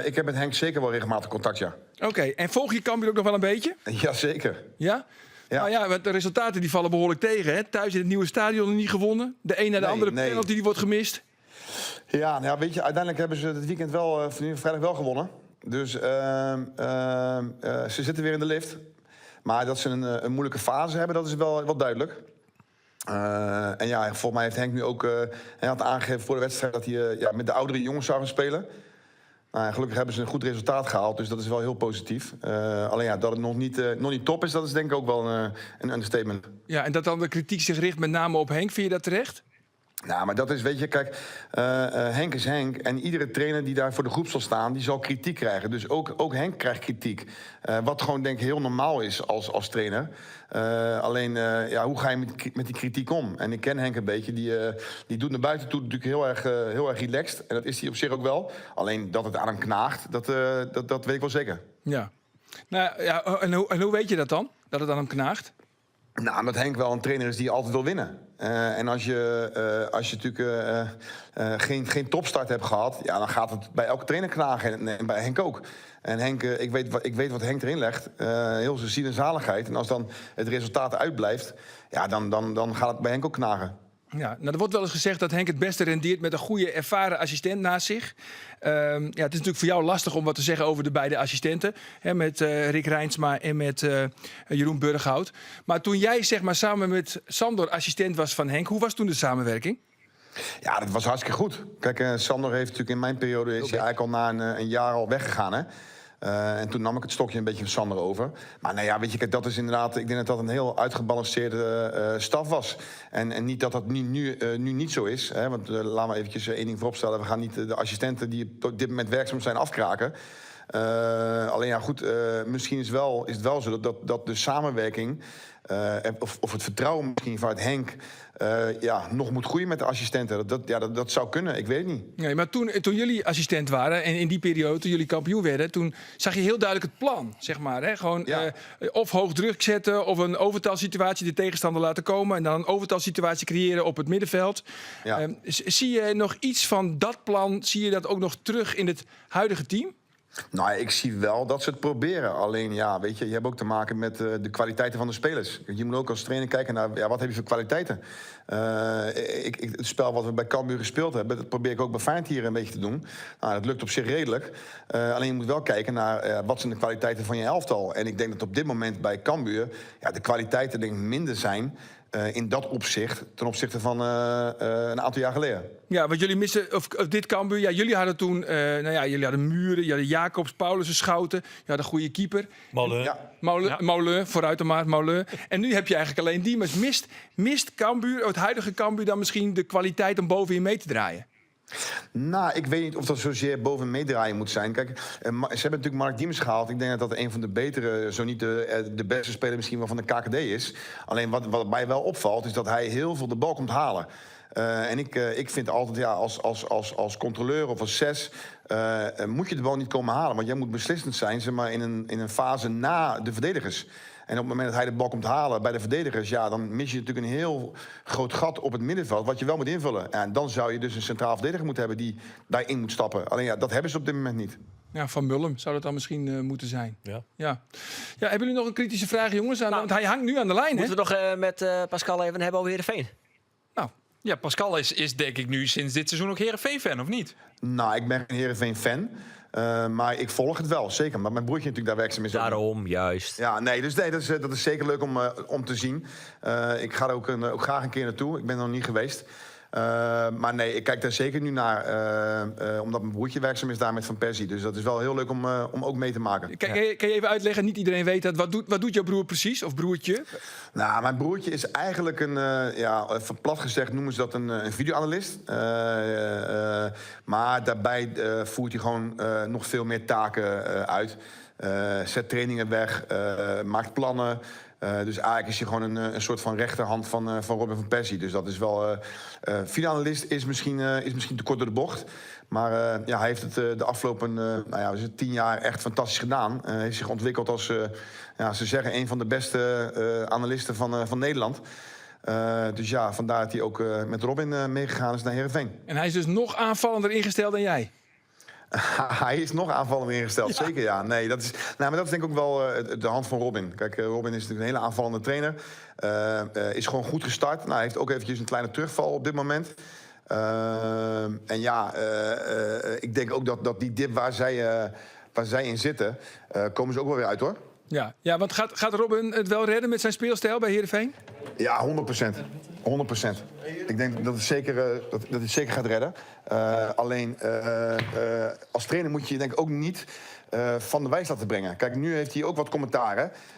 Ik heb met Henk zeker wel regelmatig contact, ja. Oké, en volg je Cambuur ook nog wel een beetje? Jazeker. Ja? Ja. Nou ja, want de resultaten die vallen behoorlijk tegen. Hè? Thuis in het nieuwe stadion niet gewonnen. De een na de Nee, andere nee. penalty die wordt gemist. Ja, nou ja, weet je, uiteindelijk hebben ze het weekend wel, vrijdag wel gewonnen. Dus ze zitten weer in de lift. Maar dat ze een moeilijke fase hebben, dat is wel duidelijk. En ja, volgens mij heeft Henk nu ook... hij had aangegeven voor de wedstrijd dat hij met de oudere jongens zou gaan spelen. Nou, gelukkig hebben ze een goed resultaat gehaald, dus dat is wel heel positief. Alleen ja, dat het nog niet top is, dat is denk ik ook wel een understatement. Ja, en dat dan de kritiek zich richt met name op Henk, vind je dat terecht? Nou, maar dat is, weet je, kijk, Henk is Henk. En iedere trainer die daar voor de groep zal staan, die zal kritiek krijgen. Dus ook Henk krijgt kritiek. Wat gewoon, denk ik, heel normaal is als trainer. Alleen, ja, hoe ga je met die kritiek om? En ik ken Henk een beetje. Die doet naar buiten toe natuurlijk heel erg relaxed. En dat is hij op zich ook wel. Alleen dat het aan hem knaagt, dat weet ik wel zeker. Ja. Nou ja, en hoe weet je dat dan? Dat het aan hem knaagt? Nou, omdat Henk wel een trainer is die altijd wil winnen. En als je natuurlijk geen topstart hebt gehad... Ja, dan gaat het bij elke trainer knagen en bij Henk ook. En Henk, ik weet wat Henk erin legt. Heel zijn ziel en zaligheid. En als dan het resultaat uitblijft, ja, dan gaat het bij Henk ook knagen. Ja, nou, er wordt wel eens gezegd dat Henk het beste rendeert met een goede, ervaren assistent naast zich. Ja, het is natuurlijk voor jou lastig om wat te zeggen over de beide assistenten. Hè, met Rick Reinsma en met Jeroen Burghout. Maar toen jij zeg maar, samen met Sandor assistent was van Henk, hoe was toen de samenwerking? Ja, dat was hartstikke goed. Kijk, Sandor heeft natuurlijk in mijn periode is hij eigenlijk al na een jaar al weggegaan. Hè? En toen nam ik het stokje een beetje van Sander over. Maar nou ja, weet je, kijk, dat is inderdaad. Ik denk dat dat een heel uitgebalanceerde staf was. En niet dat dat nu niet zo is. Hè, want laten we eventjes één ding vooropstellen. We gaan niet de assistenten die op dit moment werkzaam zijn afkraken. Alleen ja, goed, misschien is het wel zo dat de samenwerking of het vertrouwen misschien vanuit Henk ja, nog moet groeien met de assistenten. Ja, dat zou kunnen, ik weet het niet. Nee, maar toen jullie assistent waren en in die periode, toen jullie kampioen werden, toen zag je heel duidelijk het plan, zeg maar. Hè? Gewoon of hoog druk zetten of een overtalsituatie de tegenstander laten komen en dan een overtalsituatie creëren op het middenveld. Zie je nog iets van dat plan, zie je dat ook nog terug in het huidige team? Nou, ik zie wel dat ze het proberen. Alleen, ja, weet je, je hebt ook te maken met de kwaliteiten van de spelers. Je moet ook als trainer kijken naar, ja, wat heb je voor kwaliteiten? Het spel wat we bij Cambuur gespeeld hebben, dat probeer ik ook bij Feyenoord hier een beetje te doen. Nou, dat lukt op zich redelijk. Alleen je moet wel kijken naar wat zijn de kwaliteiten van je elftal. En ik denk dat op dit moment bij Cambuur, ja, de kwaliteiten denk ik minder zijn in dat opzicht ten opzichte van een aantal jaar geleden. Ja, want jullie missen, of dit Cambuur, ja, jullie hadden toen, nou ja, jullie hadden Mühren, jullie hadden Jacobs, Paulussen, Schouten, je had een goede keeper. Molen. Molen, Molen, vooruit dan maar, Molen. En nu heb je eigenlijk alleen die, maar mist Cambuur, het huidige Cambuur, dan misschien de kwaliteit om bovenin mee te draaien? Nou, ik weet niet of dat zozeer boven meedraaien moet zijn. Kijk, ze hebben natuurlijk Mark Diemers gehaald. Ik denk dat dat een van de betere, zo niet de beste speler misschien wel van de KKD is. Alleen wat mij wel opvalt, is dat hij heel veel de bal komt halen. En ik vind altijd, ja, als controleur of als zes, moet je de bal niet komen halen. Want jij moet beslissend zijn, zeg maar, in een fase na de verdedigers. En op het moment dat hij de bal komt halen bij de verdedigers, ja, dan mis je natuurlijk een heel groot gat op het middenveld, wat je wel moet invullen. En dan zou je dus een centraal verdediger moeten hebben die daarin moet stappen. Alleen ja, dat hebben ze op dit moment niet. Ja, Van Mullum zou dat dan misschien moeten zijn. Ja. Ja. Ja, hebben jullie nog een kritische vraag, jongens? Want hij hangt nu aan de lijn, hè? Moeten we nog met Pascal even hebben over Heerenveen? Nou. Ja, Pascal is denk ik nu sinds dit seizoen ook Heerenveen-fan, of niet? Nou, ik ben geen Heerenveen-fan. Maar ik volg het wel, zeker. Maar mijn broertje natuurlijk daar werkzaam is. Daarom, juist. Ja, nee, dus nee, dat is zeker leuk om te zien. Ik ga er ook graag een keer naartoe. Ik ben er nog niet geweest. Maar nee, ik kijk daar zeker nu naar. Omdat mijn broertje werkzaam is daar met Van Persie. Dus dat is wel heel leuk om ook mee te maken. Kan je even uitleggen? Niet iedereen weet dat. Wat doet jouw broer precies? Of broertje? Nou, mijn broertje is eigenlijk een, ja, even plat gezegd noemen ze dat een videoanalist. Maar daarbij voert hij gewoon nog veel meer taken uit. Zet trainingen weg, maakt plannen. Dus eigenlijk is hij gewoon een soort van rechterhand van Robin van Persie. Dus dat is wel... videoanalist is misschien te kort door de bocht. Maar ja, hij heeft het de afgelopen nou ja, is het 10 jaar echt fantastisch gedaan. Hij heeft zich ontwikkeld als, ja, ze zeggen, een van de beste analisten van Nederland. Dus ja, vandaar dat hij ook met Robin meegegaan is naar Heerenveen. En hij is dus nog aanvallender ingesteld dan jij? Hij is nog aanvallender ingesteld, zeker ja. Nee, dat is, nou, maar dat is denk ik ook wel de hand van Robin. Kijk, Robin is natuurlijk een hele aanvallende trainer. Is gewoon goed gestart. Nou, hij heeft ook eventjes een kleine terugval op dit moment. En ik denk ook dat die dip waar zij in zitten, komen ze ook wel weer uit, hoor. Ja, ja, want gaat Robin het wel redden met zijn speelstijl bij Heerenveen? Ja, 100%. 100%. Ik denk dat het zeker gaat redden. Alleen als trainer moet je je denk ik ook niet van de wijs laten brengen. Kijk, nu heeft hij ook wat commentaar,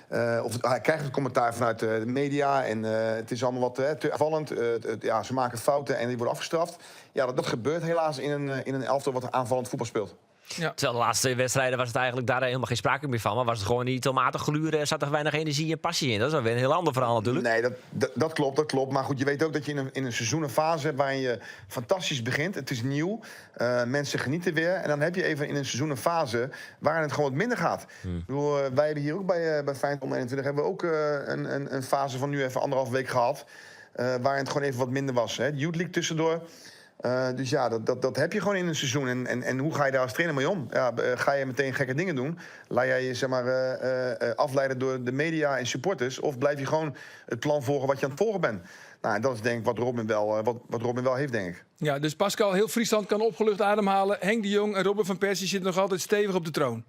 hè. Of hij krijgt het commentaar vanuit de media. En het is allemaal wat te aanvallend. Ze maken fouten en die worden afgestraft. Ja, dat gebeurt helaas in een elftal wat aanvallend voetbal speelt. Terwijl de laatste twee wedstrijden was het eigenlijk daar helemaal geen sprake meer van. Maar was het gewoon niet tomaten gluren en zat er weinig energie en passie in. Dat is wel weer een heel ander verhaal natuurlijk. Nee, dat klopt. Maar goed, je weet ook dat je in een seizoen een fase hebt waarin je fantastisch begint. Het is nieuw. Mensen genieten weer. En dan heb je even in een seizoen een fase waarin het gewoon wat minder gaat. Wij hebben hier ook bij Feyenoord 21 hebben we ook een fase van nu even anderhalf week gehad. Waarin het gewoon even wat minder was. Hè. De Youth League tussendoor. Dus ja, dat heb je gewoon in een seizoen. En hoe ga je daar als trainer mee om? Ja, ga je meteen gekke dingen doen? Laat jij je zeg maar, afleiden door de media en supporters? Of blijf je gewoon het plan volgen wat je aan het volgen bent? Nou, en dat is denk ik wat Robin wel heeft, denk ik. Ja, dus Pascal, heel Friesland kan opgelucht ademhalen. Henk de Jong en Robin van Persie zitten nog altijd stevig op de troon.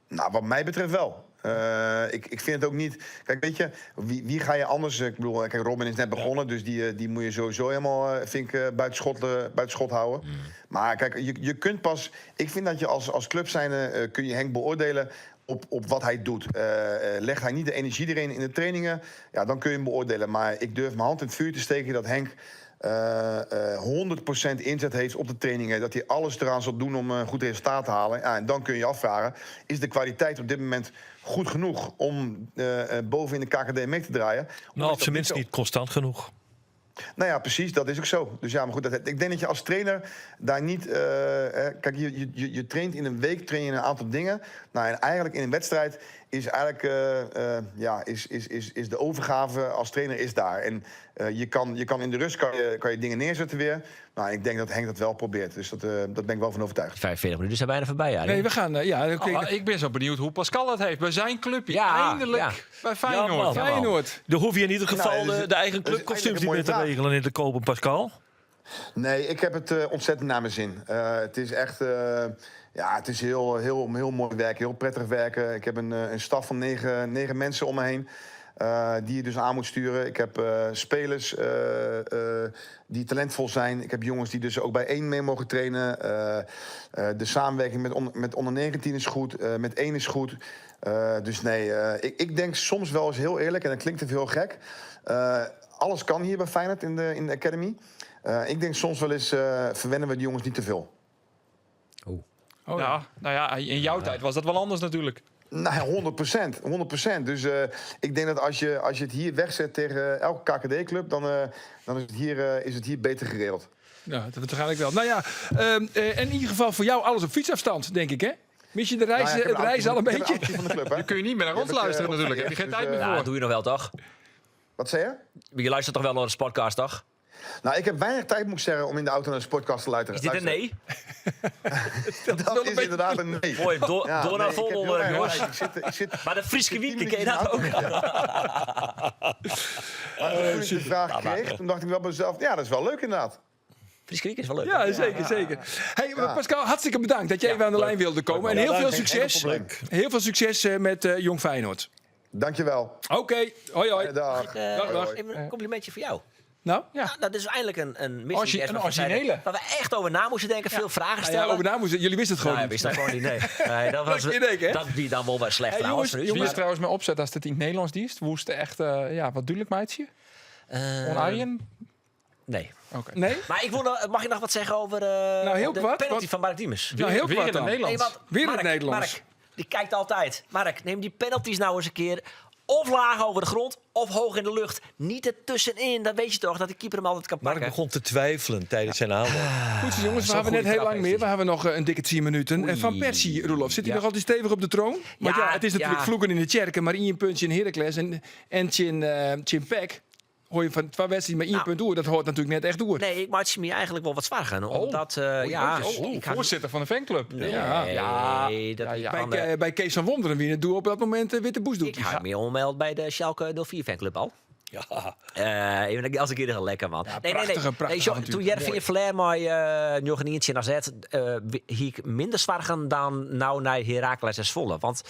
Nou, wat mij betreft wel. Ik vind het ook niet... Kijk, weet je, wie ga je anders... Ik bedoel, kijk, Robin is net begonnen, dus die moet je sowieso helemaal, vind ik, buiten schot houden. Maar kijk, je kunt pas... Ik vind dat je als club zijnde kun je Henk beoordelen op wat hij doet. Legt hij niet de energie erin in de trainingen, ja, dan kun je hem beoordelen. Maar ik durf mijn hand in het vuur te steken dat Henk 100% inzet heeft op de trainingen. Dat hij alles eraan zal doen om een goed resultaat te halen. Ja, en dan kun je je afvragen, is de kwaliteit op dit moment goed genoeg om boven in de KKD mee te draaien? Of is Nou, op dat zijn niet minst zo? niet constant genoeg. Nou ja, precies, dat is ook zo. Dus ja, maar goed, ik denk dat je als trainer daar niet... Hè, kijk, je traint in een week train je een aantal dingen. Nou, en eigenlijk in een wedstrijd is eigenlijk, ja, is, is, is, is de overgave als trainer is daar. En je kan in de rust kan je dingen neerzetten weer. Nou, ik denk dat Henk dat wel probeert. Dus dat ben ik wel van overtuigd. 45 minuten zijn bijna voorbij, ja. Nee, we gaan, ja, oké. Oh, ik ben zo benieuwd hoe Pascal dat heeft. Bij zijn clubje. Ja, Eindelijk ja. bij Feyenoord. Ja, man. Feyenoord. Dan hoef je in ieder geval Nou, de eigen dat is clubkostuums eigenlijk niet een meer te mooie vraag. regelen en te kopen, Pascal. Nee, ik heb het ontzettend naar mijn zin. Het is echt, ja, het is heel, heel, heel mooi werken, heel prettig werken. Ik heb een staf van 9 mensen om me heen. Die je dus aan moet sturen. Ik heb spelers die talentvol zijn. Ik heb jongens die dus ook bij 1 mee mogen trainen. De samenwerking met onder 19 is goed. Met 1 is goed. Dus nee, ik denk soms wel eens heel eerlijk... en dat klinkt even heel gek. Alles kan hier bij Feyenoord in de academy. Ik denk soms wel eens verwennen we de jongens niet te veel. Oeh. Oh, ja. Ja, nou ja, in jouw tijd was dat wel anders natuurlijk. Nou ja, 100%. 100%. Dus ik denk dat als je het hier wegzet tegen elke K K D-club, dan is het hier beter geregeld. Ja, dat waarschijnlijk wel. Nou ja, in ieder geval voor jou alles op fietsafstand, denk ik, hè? Mis je de reis, Nou ja, ik heb het een reizen al een auto van- ik heb beetje? een auto van de club, hè? Dan kun je niet meer naar Die ons heb ik, luisteren natuurlijk. Heb je geen dus, tijd meer Ja, voor. dat doe je nog wel, toch? Wat zei je? Je luistert toch wel naar de podcast, toch? Nou, ik heb weinig tijd, moet ik zeggen, om in de auto naar de podcast te luisteren. Is dit een nee? Dat wel een is beetje inderdaad een nee. Mooi, Ja, door naar nee, ik heb heel Vondelwerk, erg jongens. gelijk. Ik zit Maar de Frieske ik zit Wieken, tien ken je dat ook? minuten in de auto. Maar toen ik de vraag kreeg, toen dacht ik wel bij mezelf, ja, dat is wel leuk inderdaad. Frieske Wieken is wel leuk. Ja, zeker, zeker. Hey, Ja. Pascal, hartstikke bedankt dat je Ja, even aan de leuk. lijn wilde komen. En Ja, heel veel dank. Geen enkel succes. probleem. Heel veel succes met Jong Feyenoord. Dankjewel. Oké, hoi hoi. Dag. Ik Dag, dag. Even een complimentje voor jou. Nou? Ja. Nou, dat is eindelijk een mystery guest Een waarvan zeiden originele. Waar we echt over na moesten denken, veel vragen Nou ja, stellen. over na moesten. Jullie wisten het gewoon Nee, niet. wist dat gewoon niet, nee. Nee, dat was, Dat je denkt, hè? dat die dan wel wat slecht Hey, trouwens. jongens, voor u, Wie is maar- trouwens mijn opzet als het in het Nederlands diest? Woest echt ja, wat duidelijk meidje? On Arjen? Nee. Oké. Nee? Maar ik wil nog, mag ik nog wat zeggen over Nou, heel de kwart, penalty wat- van Mark Diemers? Nou, heel Weer kwart in het dan. Nederlands. Nee, want Weer in het Mark, Nederlands. Mark, die kijkt altijd. Mark, neem die penalties nou eens een keer of laag over de grond of hoog in de lucht. Niet ertussenin, dat weet je toch, dat de keeper hem altijd kan Mark pakken. begon te twijfelen tijdens zijn aanloop. Goed zo, jongens, we Zo'n hebben net goede heel trap lang heeft meer. hij. We hebben nog een dikke 10 minuten. Oei. En Van Persie, Roelof, zit hij Ja. nog altijd stevig op de troon? Want ja, Ja, het is natuurlijk ja. vloeken in de tjerken, maar 1 puntje in Heracles en Chin Peck. Hoor je van twee wedstrijden maar 1 Nou. punt door, dat hoort natuurlijk net echt door. Nee, ik maak me eigenlijk wel wat zwaarder. Omdat, ja, Oh, oh, ik had- voorzitter van de fanclub. Nee, Ja. Ja. dat Ja, ja. kan, Bij, bij Kees van Wonderen, wie het doe op dat moment witte boes doet. Ik hou me onmeld bij de Schalke 04 fanclub al. Ja. Even als ik hier lekker, man. Nee, nee, nee. prachtige, prachtige Nee, zo, avontuur. toen Jervin Flair mij nog een eentje naar zet, hier ik minder zwaar dan nou naar Heracles en Zwolle. Want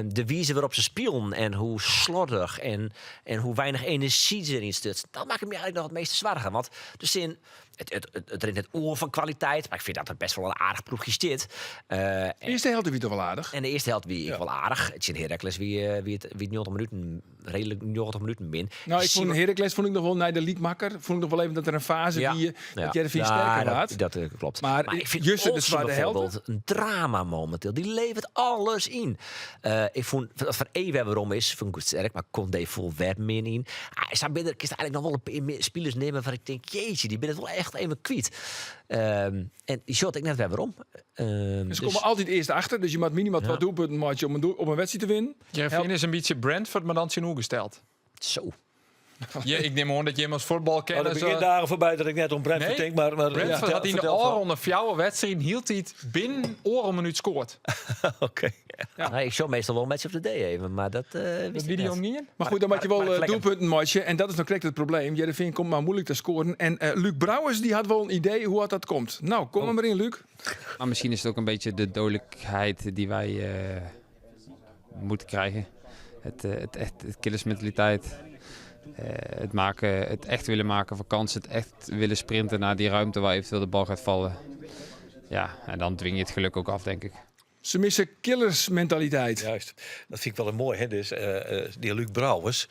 de wijze waarop ze spelen en hoe slordig en hoe weinig energie ze erin stut, dat maakt me eigenlijk nog het meeste zwaar. Want de zin, het rent het oor van kwaliteit, maar ik vind dat het best wel een aardig ploegje zit. De eerste helft wie toch wel aardig? En de eerste helft wie ik wel aardig. Het is in Heracles wie het 90 minuten, redelijk 90 minuten min. Nou, ik vond Simon- Heracles vond ik nog wel naar de liedmakker. Vond ik nog wel even dat er een fase wie je, dat Jervin Ja, sterker dat, had. dat klopt. Maar Maar ik vind Jusse de Olsen zware helden. bijvoorbeeld een drama momenteel. Die levert alles in. Ik vond dat Van Ewe waarom is, vond ik het sterk, maar Koundé vol werd min in. Ah, zou binnen, ik eigenlijk nog wel een paar meer spelers nemen waar ik denk, jeetje, die ben het wel echt even kwijt. En die shot ik net weer waarom. Ze Dus komen altijd eerst achter, dus je moet minimaal 12 doelpunten maken om een wedstrijd te winnen. Jervin is een beetje Brentford, maar dan zijn hoe gesteld. Zo. Ja, ik nim oan dat jim as fuotbalkenners... Oh, der binne dagen foarby dat ik net oan Brentford Nee, tink, mar Brentford vertel- hat yn de vertel van- ôfrûne fjouwer wedstriden hieltyd binnen oardel minút skoard. Oké. Nee, ik sjoch meastal wol Match of the Day even, mar dat wist Dat ik wie dy net. omgien? Maar goed, dan moet je wel Mark Flekken. doelpunten maken. En dat is nou krekt het probleem. Hearrenfean komt mar muoilik te skoaren. En Luuk Brouwers die had wel een idee hoe dat komt. Nou, kom er maar in, Luuk. Maar misschien is het ook een beetje de dodelijkheid die wij moeten krijgen. Het, het, echt, het killersmentaliteit. Het, maken, het echt willen maken van kansen. Het echt willen sprinten naar die ruimte waar eventueel de bal gaat vallen. Ja, en dan dwing je het geluk ook af, denk ik. Ze missen killersmentaliteit. Juist. Dat vind ik wel een mooi. Hè? Dus, die Luuk Brouwers,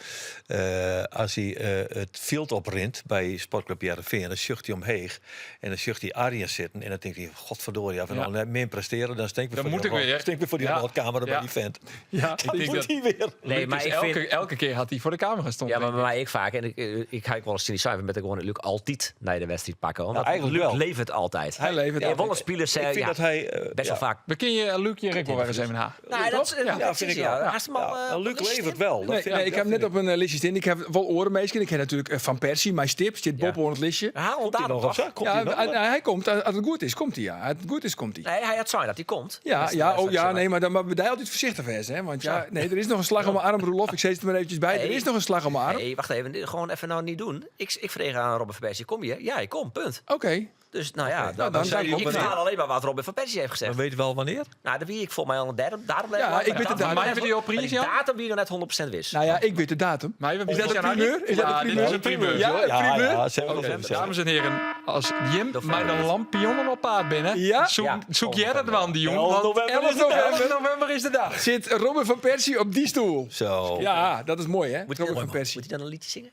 als hij het veld oprint bij Sportclub Hearrenfean, dan zucht hij omheeg en dan zucht hij Arjen zitten. En dan denkt hij, godverdorie, als we nou net min presteren, dan stink ik Dan voor moet die ik weer. Stink ik voor die camera bij Ja. die vent. Ja. Dan Ik denk moet dat- hij weer. Nee, Luuk maar is ik elke, vind... elke keer had hij voor de camera stond. Ja, maar denk bij ik. mij ik vaak. En ik ga ik wel eens cynisch zijn, met ik gewoon Luuk altijd naar de wedstrijd pakken. Omdat eigenlijk Luuk wel. levert altijd. Hij levert Ja, altijd. wel een spelers, Ik vind ja, dat hij... best wel ja. vaak. We kunnen je Luuk je Rick wel eens even na. Nou, dat, is- Ja, dat vind is- ik wel. Ja, haast hem al, Ja, nou, Luuk op een levert wel. Dat Nee, vind nee, ik dat heb net vind op een listje staan. Ik heb wel oren meesken. Ik heb natuurlijk Van Persie, mijn stip. Zit Bob Ja. op het listje. Haal Komt hij daar nog of toch? zo? Komt Ja, hij nog? hij, hij komt. Als het goed is, komt hij. Ja. Als het goed is, komt hij. Nee, hij had zijn dat hij komt. Ja, Dus ja, dat is oh ja, dat- nee, maar dan maar ben je altijd voorzichtig wezen, hè? Want ja, nee, er is nog een slag om mijn arm, Roelof. Ik zeg het er maar eventjes bij. Er Nee. is nog een slag om mijn arm. Nee, wacht even. Dit Gewoon even nou niet doen. Ik vreeg aan Robin van Persie, kom je? Ja, ik kom, punt. Oké. Dus nou ja, dan dan, zei hij ik op vertaal wanneer. alleen maar wat Robin van Persie heeft gezegd. Maar weet je wel wanneer? Nou, dat wie ik volgens mij al een derde. Daarom Ja, ik weet het Maar datum. mij die op prijs, Die Jan? datum wie nog net 100% wist. Nou ja, ik weet de datum. Maar Is dat een primeur? Is dat Ja, een dit primeur? is een primeur. Ja, joh. een primeur? Ja, ze hebben nog even Dames en heren, als Jim November. met een lampionnen op paard binnen, Ja? zoek, Ja. zoek jij dat wel, die jongen. 11 Want november 11 is de dag. november. 11 november is de dag. Zit Robin van Persie op die stoel? Zo. Ja, dat is mooi, hè? Moet hij Robin dan, van Persie. moet hij dan een liedje zingen?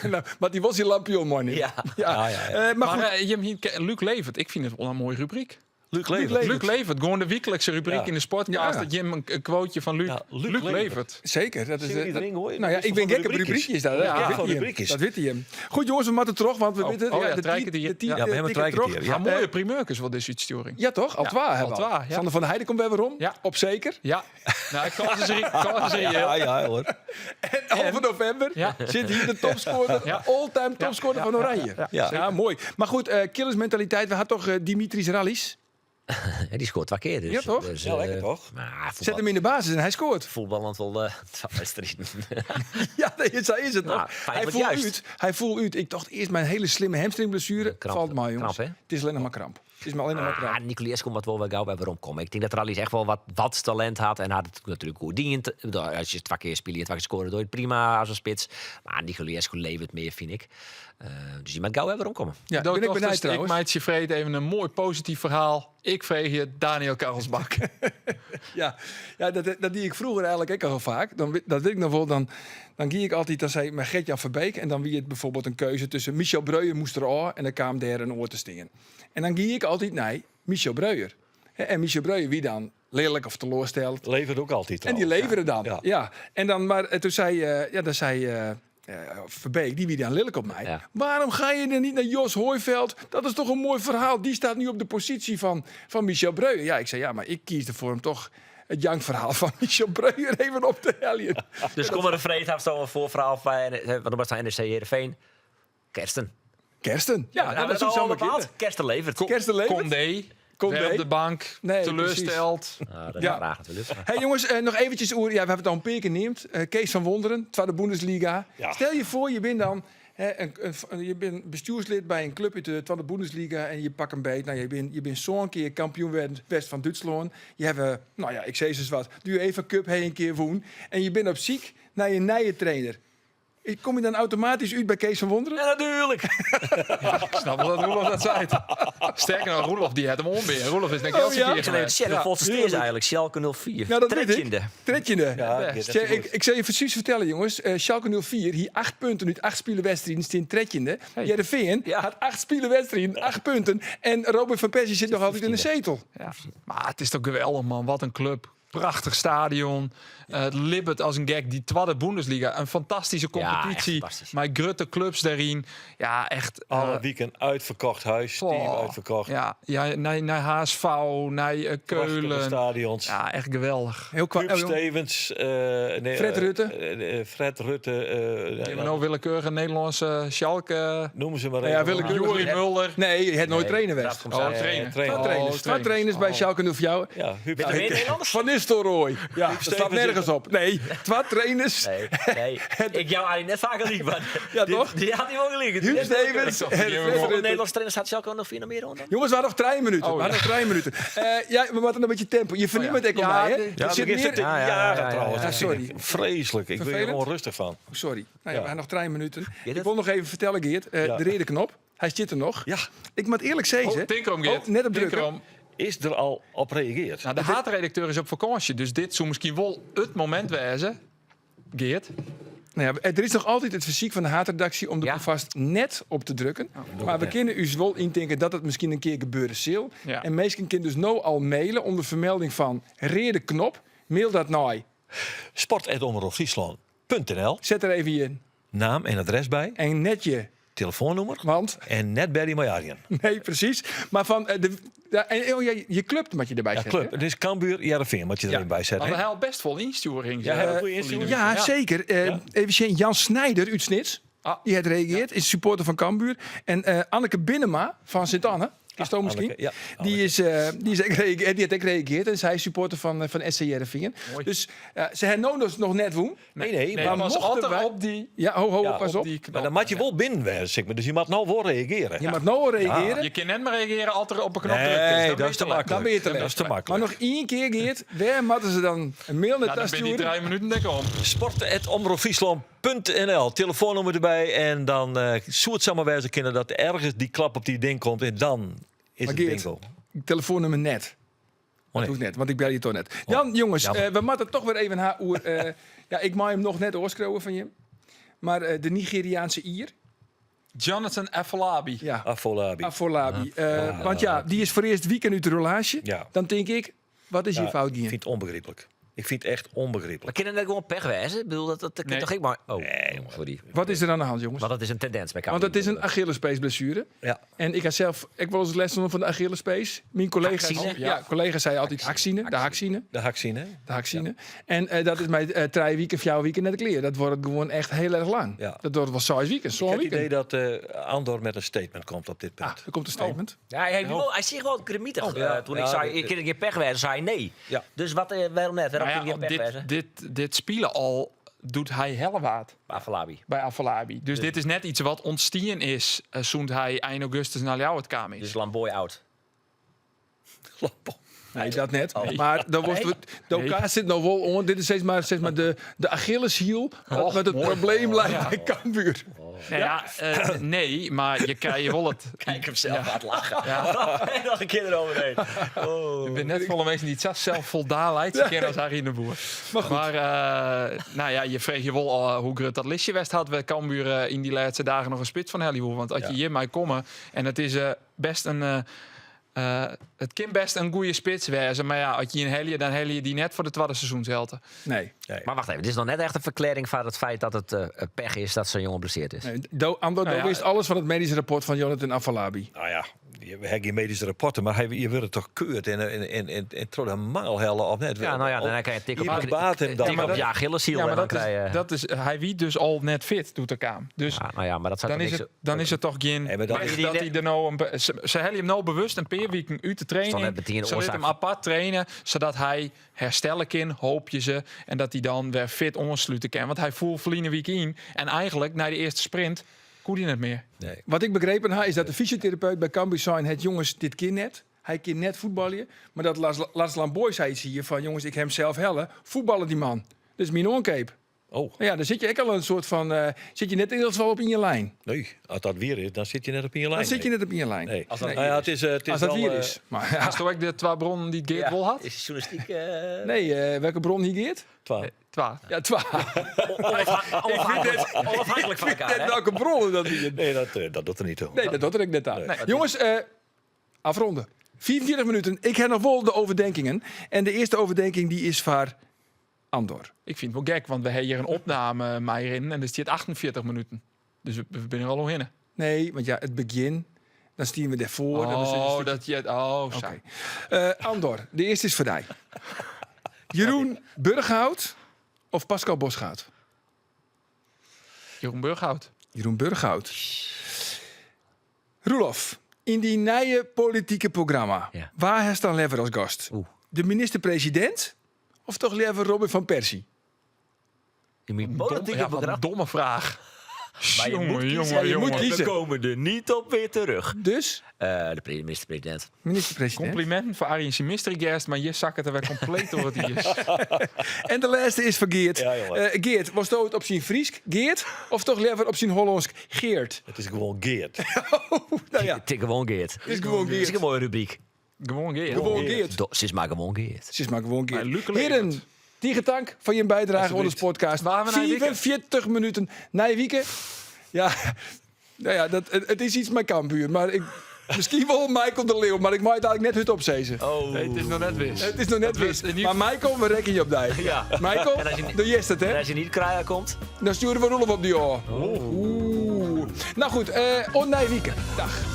Nou, maar die was die lampion, man. niet. Ja. Ja. Ja, ja, ja. Maar Maar goed, eh, Jim, hier, Luuk levert. Ik vind het wel een mooie rubriek. Luuk levert. Levert. Luuk levert. Gewoon de wekelijkse rubriek Ja. in de sportcast. Ja. Dat Jim een quoteje van Luuk. Ja, Luuk Luuk, levert. levert. Zeker. Dat is, Zie je die dat- ring, hoor? Nou Dat ja, is ik ben van de gek op rubriekjes. rubriekjes. Dat, Ja, dat van weet hij hem. rubriekjes. Dat weet hij hem. Goed jongens, we moeten terug, want we Oh, weten... oh ja, de drie kwartier. de Ja, we hebben ticket drie terug. kwartier, Ja, ja. mooie primeurkes wel deze uitsturing. Ja toch? Al Ja, twee hebben al we al. twee, ja. Sander van der Heijden komt weer weer om. Ja. Op zeker. Ja. Nou, ik kan ze kan ze Ja, ja, hoor. En halve november Ja. zit hier de topscorer, Ja. all-time topscorer Ja. van Oranje. Ja. Ja. mooi. Maar goed, killersmentaliteit. We hadden toch Dimitris Rallis. Ja, die scoort twee keer. Dus, Ja, toch? Dus, Ja, lekker, toch? Maar voetbal, Zet hem in de basis en hij scoort. voetballend wel wedstrijden. Ja, nee, zo is het Nou, toch? Hij feitelijk voelt juist. uit. Hij voelt uit. Ik dacht eerst mijn hele slimme hamstringblessure. Kramp, Valt maar, jongens. kramp, hè? Het is alleen nog maar kramp. Het is maar alleen nog maar kramp. Ah, Nicolaescu moet wel weer gauw bij waarom komen. Ik denk dat Rallis echt wel wat talent had. En had het natuurlijk goed dient. Ik bedoel, als je twee keer speelt en twee keer scoren, doe je het prima als een spits. Maar Nicolaescu levert meer, vind ik. Dus die moet gauw weer waarom komen. Ja, ben ik benieuwd Ik trouwens. maatje vreet even een mooi positief verhaal. Ik vreeg je Daniel Karlsbak. Ja, ja dat die ik vroeger eigenlijk ook al vaak. Dan, dat weet ik nog wel. Dan ging ik altijd, dan zei ik met Gert-Jan Verbeek. En dan wie het bijvoorbeeld een keuze tussen Michel Breuer moest er al en dan kwam daar een oor te stingen. En dan ging ik altijd naar Michel Breuer. Hè, En Michel Breuer, wie dan lelijk of teleurstelt. Levert ook altijd. En die trouwens. leveren dan. Ja. Ja. En dan, maar toen zei, ja, dan zei Verbeek, die wie dan lelijk op mij. Ja. Waarom ga je dan niet naar Jos Hooiveld? Dat is toch een mooi verhaal. Die staat nu op de positie van Michel Breuer. Ja, ik zei, ja, maar ik kies ervoor om toch het jankverhaal van Michel Breuer even op te helpen. Dus kom maar een vreed, heeft zo'n voorverhaal van, want dan was het NEC Heerenveen. Kersten. Kersten. Ja, Nou, dat dat is ook al zomaar bepaald. kinderen. Kersten levert. Kersten levert. Condé. Condé. Weer op de bank. Nee, teleursteld. Ah, dat is Ja. een vraag natuurlijk. Hey jongens, nog eventjes oer. Ja, we hebben het al een paar keer genoemd. Kees van Wonderen, Tweede Bundesliga. Ja. Stel je voor, je bent dan hè, je bent bestuurslid bij een club uit de Tweede Bundesliga en je pakt een beet. Nou, je bent zo'n keer kampioen west van Duitsland. Je hebt, nou ja, ik zei eens wat, de UEFA Cup heen een keer woen. En je bent op ziek naar je nieuwe trainer. Kom je dan automatisch uit bij Kees van Wonderen? Ja, natuurlijk. Ik snap wel dat Roelof dat zei. Sterker nog, Roelof die had hem onweer. Roelof is denk ik Oh, elke ja? keer Ik geweest. zei even, volgens de is eigenlijk Schalke 04. Nou, dat weet ik. Tretjende. Tretjende. Ja, dat is Tje, goed. ik zal je precies vertellen, jongens. Schalke 04, hier 8 punten uit 8 spelen wedstrijden, is in Tretjende. Hey. Heerenveen Ja. had 8 spelen wedstrijden, 8 punten. En Robin van Persie zit nog altijd in de zetel. Ja. Maar het is toch geweldig, man. Wat een club. Prachtich stadion. It libbet as in gek. Dy twadde Bundesliga. In fantastyske Ja, echt kompetysje. fantastysk. Mei grutte klups dêryn. Ja, echt. Alle wiken uitverkocht huis, team Oh, uitverkocht. Ja, ja nei, nei HSV, nei Prachtige Keulen. stadions. Ja, echt geweldig. Heel kwa- Huub oh, jong. Stevens. Nee, Fred Rutte. Fred Rutte. Ik nou willekeurige Nederlandse Schalke. Noem ze maar Nou ja, even. willekeurig. Juri Mulder. Nee, je hebt nooit trainer dat geweest. komt Oh, zo. trainer. trainer. Twee trainers. Twee trainers bij Oh. Schalke 04. Ja, Huub Met de meer Nederlanders? Van Nistelrooy. Ja, dat staat Stevens nergens op. Nee, twee trainers. Nee, nee. Ik jou Arie net vaker liek, maar Ja, die- toch? Die had hij wel gelijk. Huub Stevens en Fred Hoeveel Rutte. Nederlandse trainers had Schalke 04 nog meer onder? Jongens, we hadden nog drie minuten. Oh, we hadden nog drie minuten. Ja, we moeten een beetje tempo. Je vernieuwt het ook Ja, mij, hè? de- Er Ja, zit begint meer... te Ja, ja, ja, jagen ja, trouwens. ja, Dat vind sorry. ik Vreselijk. Ik ben er Vervelend. gewoon rustig van. Sorry. Nou ja, Ja. we hebben nog drie minuten. het? Ik wil nog even vertellen, Geert. Ja. De rode knop. Hij zit er nog. Ja. Ik moet eerlijk zeggen... Oh, tink erom, Geert. Oh, net op Tink drukken. erom. Is er al op reageerd? Nou, de haatredacteur is op vakantie, dus dit zou misschien wel het moment wezen. Geert. Nou ja, er is nog altijd het fysiek van de haatredactie om de Ja. vast net op te drukken. maar we kunnen u wel indenken dat het misschien een keer gebeuren zal. Ja. En meesten kunnen dus nou al mailen onder vermelding van rede knop. Mail dat naar. Sport.omroepfriesland.nl Zet er even in. Naam en adres bij. En netje. Telefoonnummer. Want, En net Barry Majarian. nee, precies. Maar van de, ja, en, oh, ja, je club moet je erbij Ja, zetten. club. Het is Cambuur, Heerenveen, wat je Ja. erin bij zet. Maar hè? hij had best vol insturing. Ja, hij had goede insturing. Ja, zeker. Even zien, Jan Snijder uit Snits. Ah. Die het reageert, is supporter van Cambuur. En Anneke Binnema van Sint-Anne. Is het misschien? Anneke, ja, Die, is, die, is ook gereageerd- die heeft ook gereageerd en zij is supporter van, van SC Heerenveen. Dus ze hebben nou dus nog net woen. Nee, nee, Nee, maar, maar pas mochten altijd wij- op die, Ja, ho, ho, Ja, pas op. die knop. maar dan moet je wel binnen wezen, zeg maar. Dus je moet nou wel reageren. Je moet nou al reageren. Je kan net maar reageren als er op een knop drukt Nee, is. dat is te makkelijk. Dan ben je te Dat laat. is te Maar makkelijk. nog één keer, Geert. Waar moeten ze dan een mail naar Nou, dan tas ben je die sturen? drie minuten denk ik om. Sport.omroepfriesland.nl Telefoonnummer erbij. En dan uh, het samen wijzen kunnen dat ergens die klap op die ding komt. En dan is Maar het Geert, bingo. Telefoonnummer net. Oh, nee. Dat hoeft net, want ik bel je toch net. Jan, jongens, jammer. we moeten toch weer even haar oer. ja, ik maak hem nog net oorskrowen van je. Maar de Nigeriaanse Ier, Jonathan Afolabi. ja, Afolabi. Afolabi. Want ja, die is voor eerst weekend uit de rolage. Ja. Dan denk ik, wat is hier Ja, fout Ik gegaan? vind het onbegrijpelijk. Ik vind het echt onbegrijpelijk. Maar kunnen dat gewoon pech wijzen? Ik bedoel, dat, dat, dat kan Nee. toch ik maar... Oh, sorry. Wat is er aan de hand, jongens? Want dat is een tendens bij Want Cambuur. dat is een Achillespees-blessure. Ja. En ik had zelf, ik wel eens les van de Achillespees. Mijn collega, Haxine? ja, collega zei altijd haxine, de haxine, De haksine. hè? de haxine. En dat is mij drie weken of jouw weekend net kleer. Dat wordt gewoon echt heel erg lang. Ja. Dat wordt wel zes weken, Ik zo'n heb het weekend. idee dat Andor met een statement komt op dit punt. Ah, er komt een statement. Ja, hij, wel, hij zich wel gremietig. ja. Toen Ja, ik zei, dit- ik kan een keer pech wijzen, zei hij nee. Ja. Dus wat, waarom net? Waarom Nou kun ja, je geen pech dit, wijzen? dit, dit spelen al doet hij helwaard Afolabi. bij Afolabi. Dus dit is net iets wat ontstien is uh, toen hij eind augustus naar Ljouwert kwam is. Dus Lamboy out. Nee, dat net. Maar dan wordt Nee. de elkaar zit nog wel om. Dit is steeds maar, steeds maar de Achilleshiel. Wat Och, met het mooi. probleem lijkt bij Cambuur. Nou ja, nee, maar je krijgt wel het. Kijk hem zelf aan het lachen. En nog een keer eroverheen. Oh. Ik ben net volle mensen die het zelf zelf voldaan lijkt. Ze kennen als Harry de Boer. Maar goed. Maar nou ja, je vreeg je wel al hoe groot dat listje West had. We Cambuur in die laatste dagen nog een spits van Hollywood. Want als je hier mij komen en het is best een. Het kan best een goede spits wezen. Maar ja, als je een helje, dan hel je die net voor de tweede seizoenshelte. Nee. Maar wacht even, dit is nog net echt een verklaring van het feit dat het pech is dat zo'n jongen blesseerd is. nee. Do, Andor, Nou ja, do wist alles van het medisch rapport van Jonathan Afolabi. Nou ja, je hebt geen medische rapporten, maar hij, je wordt het toch keurd en, en, en, en, en tro de mangelhellen of net. Ja, nou ja, dan kan je tik op Je je, baat hem dan. tik op je Achilleshiel Ja, maar en dan dat krijg je... is, dat is, hij wie dus al net fit, doet de kaam. Dus Ja, nou ja, maar dat zou dan toch is, niks... het, dan is het toch geen Nee, maar dat pech is- dat hij er nou een, be- ze ze hebben hem nou bewust een paar weken uit de dan training. net meteen een Ze liet oorzaak hem apart trainen, zodat hij herstellen kan, hoop je ze. En dat hij dan weer fit ontsluiten kan. Want hij voelt verliezen week in. En eigenlijk, na de eerste sprint, kon hij het meer. Nee. Wat ik begrepen heb, is dat de fysiotherapeut bij Cambuur zei... het jongens, dit kind net. Hij kan net voetballen. Maar dat Lars, Lars Lamboy zei iets hier van... jongens, ik hem zelf hellen. Voetballen die man. Dus mijn oncape. Oh, Nou ja, dan zit je ook al een soort van... zit je net in ieder geval op in je lijn. nee. Als dat weer is, dan zit je net op in je lijn. Dan zit je net op in je lijn. Nee. Als dat Nou ja, het is, het is Als dat wel, hier is. Maar ja. Is toch ook de twee bronnen die Geert wel had? Is journalistiek... Nee, welke bron hier Geert? 12. Twa. Ja, twa. Onafhankelijk, onafhankelijk van elkaar, Net hè? welke bronnen dat hier. Nee, dat, dat doet er niet toe. Nee, dat doet er ik net aan. Jongens, afronden. 45 minuten. Ik ha noch wol de overdenkingen. En de earste overdenking die is foar Andor. Ik fyn it wol gek, want we ha hjir in opname meirinnen en der stiet 48 minuten. Dus we, we binne der al oerhinne. Nee, want ja, it begjin, dan stiene we dêrfoar. Dan is het een Oh, stukje- dat je. Oh, sa. Oké. Andor, de earste is foar dy. Jeroen Burghout of Pascal Bosgaard? Jeroen Burghout. Jeroen Burghout. Roelof, yn dyn nije politike programma, Ja. wa hast dan leaver as gast? Oeh. De minister-presidint of toch leaver Robin van Persie? Je moet Dom, politieke ja, wat een programma. domme vraag. Maar je Jongen, moet kiezen. jongen, Je moet jongen. kiezen. We komen er niet op weer terug. Dus, De minister-president. minister-president. Complimenten voor Arjen zijn mystery guest, maar je zakt het er weer compleet door het ijs. En de laatste is voor Geert. Ja, jongen. Geert, was het op zijn Friesk Geert of toch leaver op zijn Hollandsk Geert? Het is gewoon Geert. Nou ja, Het is gewoon Geert. het is gewoon Het is Geert. een mooie rubriek. Gewoon Geert. Gewoon Geert. Ze is maar gewoon Geert. Het is maar gewoon Geert. Maar Luc Levert. Heren, tige tank van je bijdrage aan onze podcast. Waar we naar wieken? 44 minuten. Nije wike. Ja, nou ja, dat, het is iets met Cambuur. Maar ik, misschien wel Michael de Leeuw, maar ik mag het eigenlijk net hut opzezen. Oh. Nee, het is nog net wis. Het is nog net Dat wis. wordt in Maar ieder Michael, we rekken je op dij. Ja. Michael, En als je niet- doe je het, En hè? als je niet krijgen komt. Dan sturen we Roelof op die oor. Oeh. Nou goed, oant nije wike. Dag.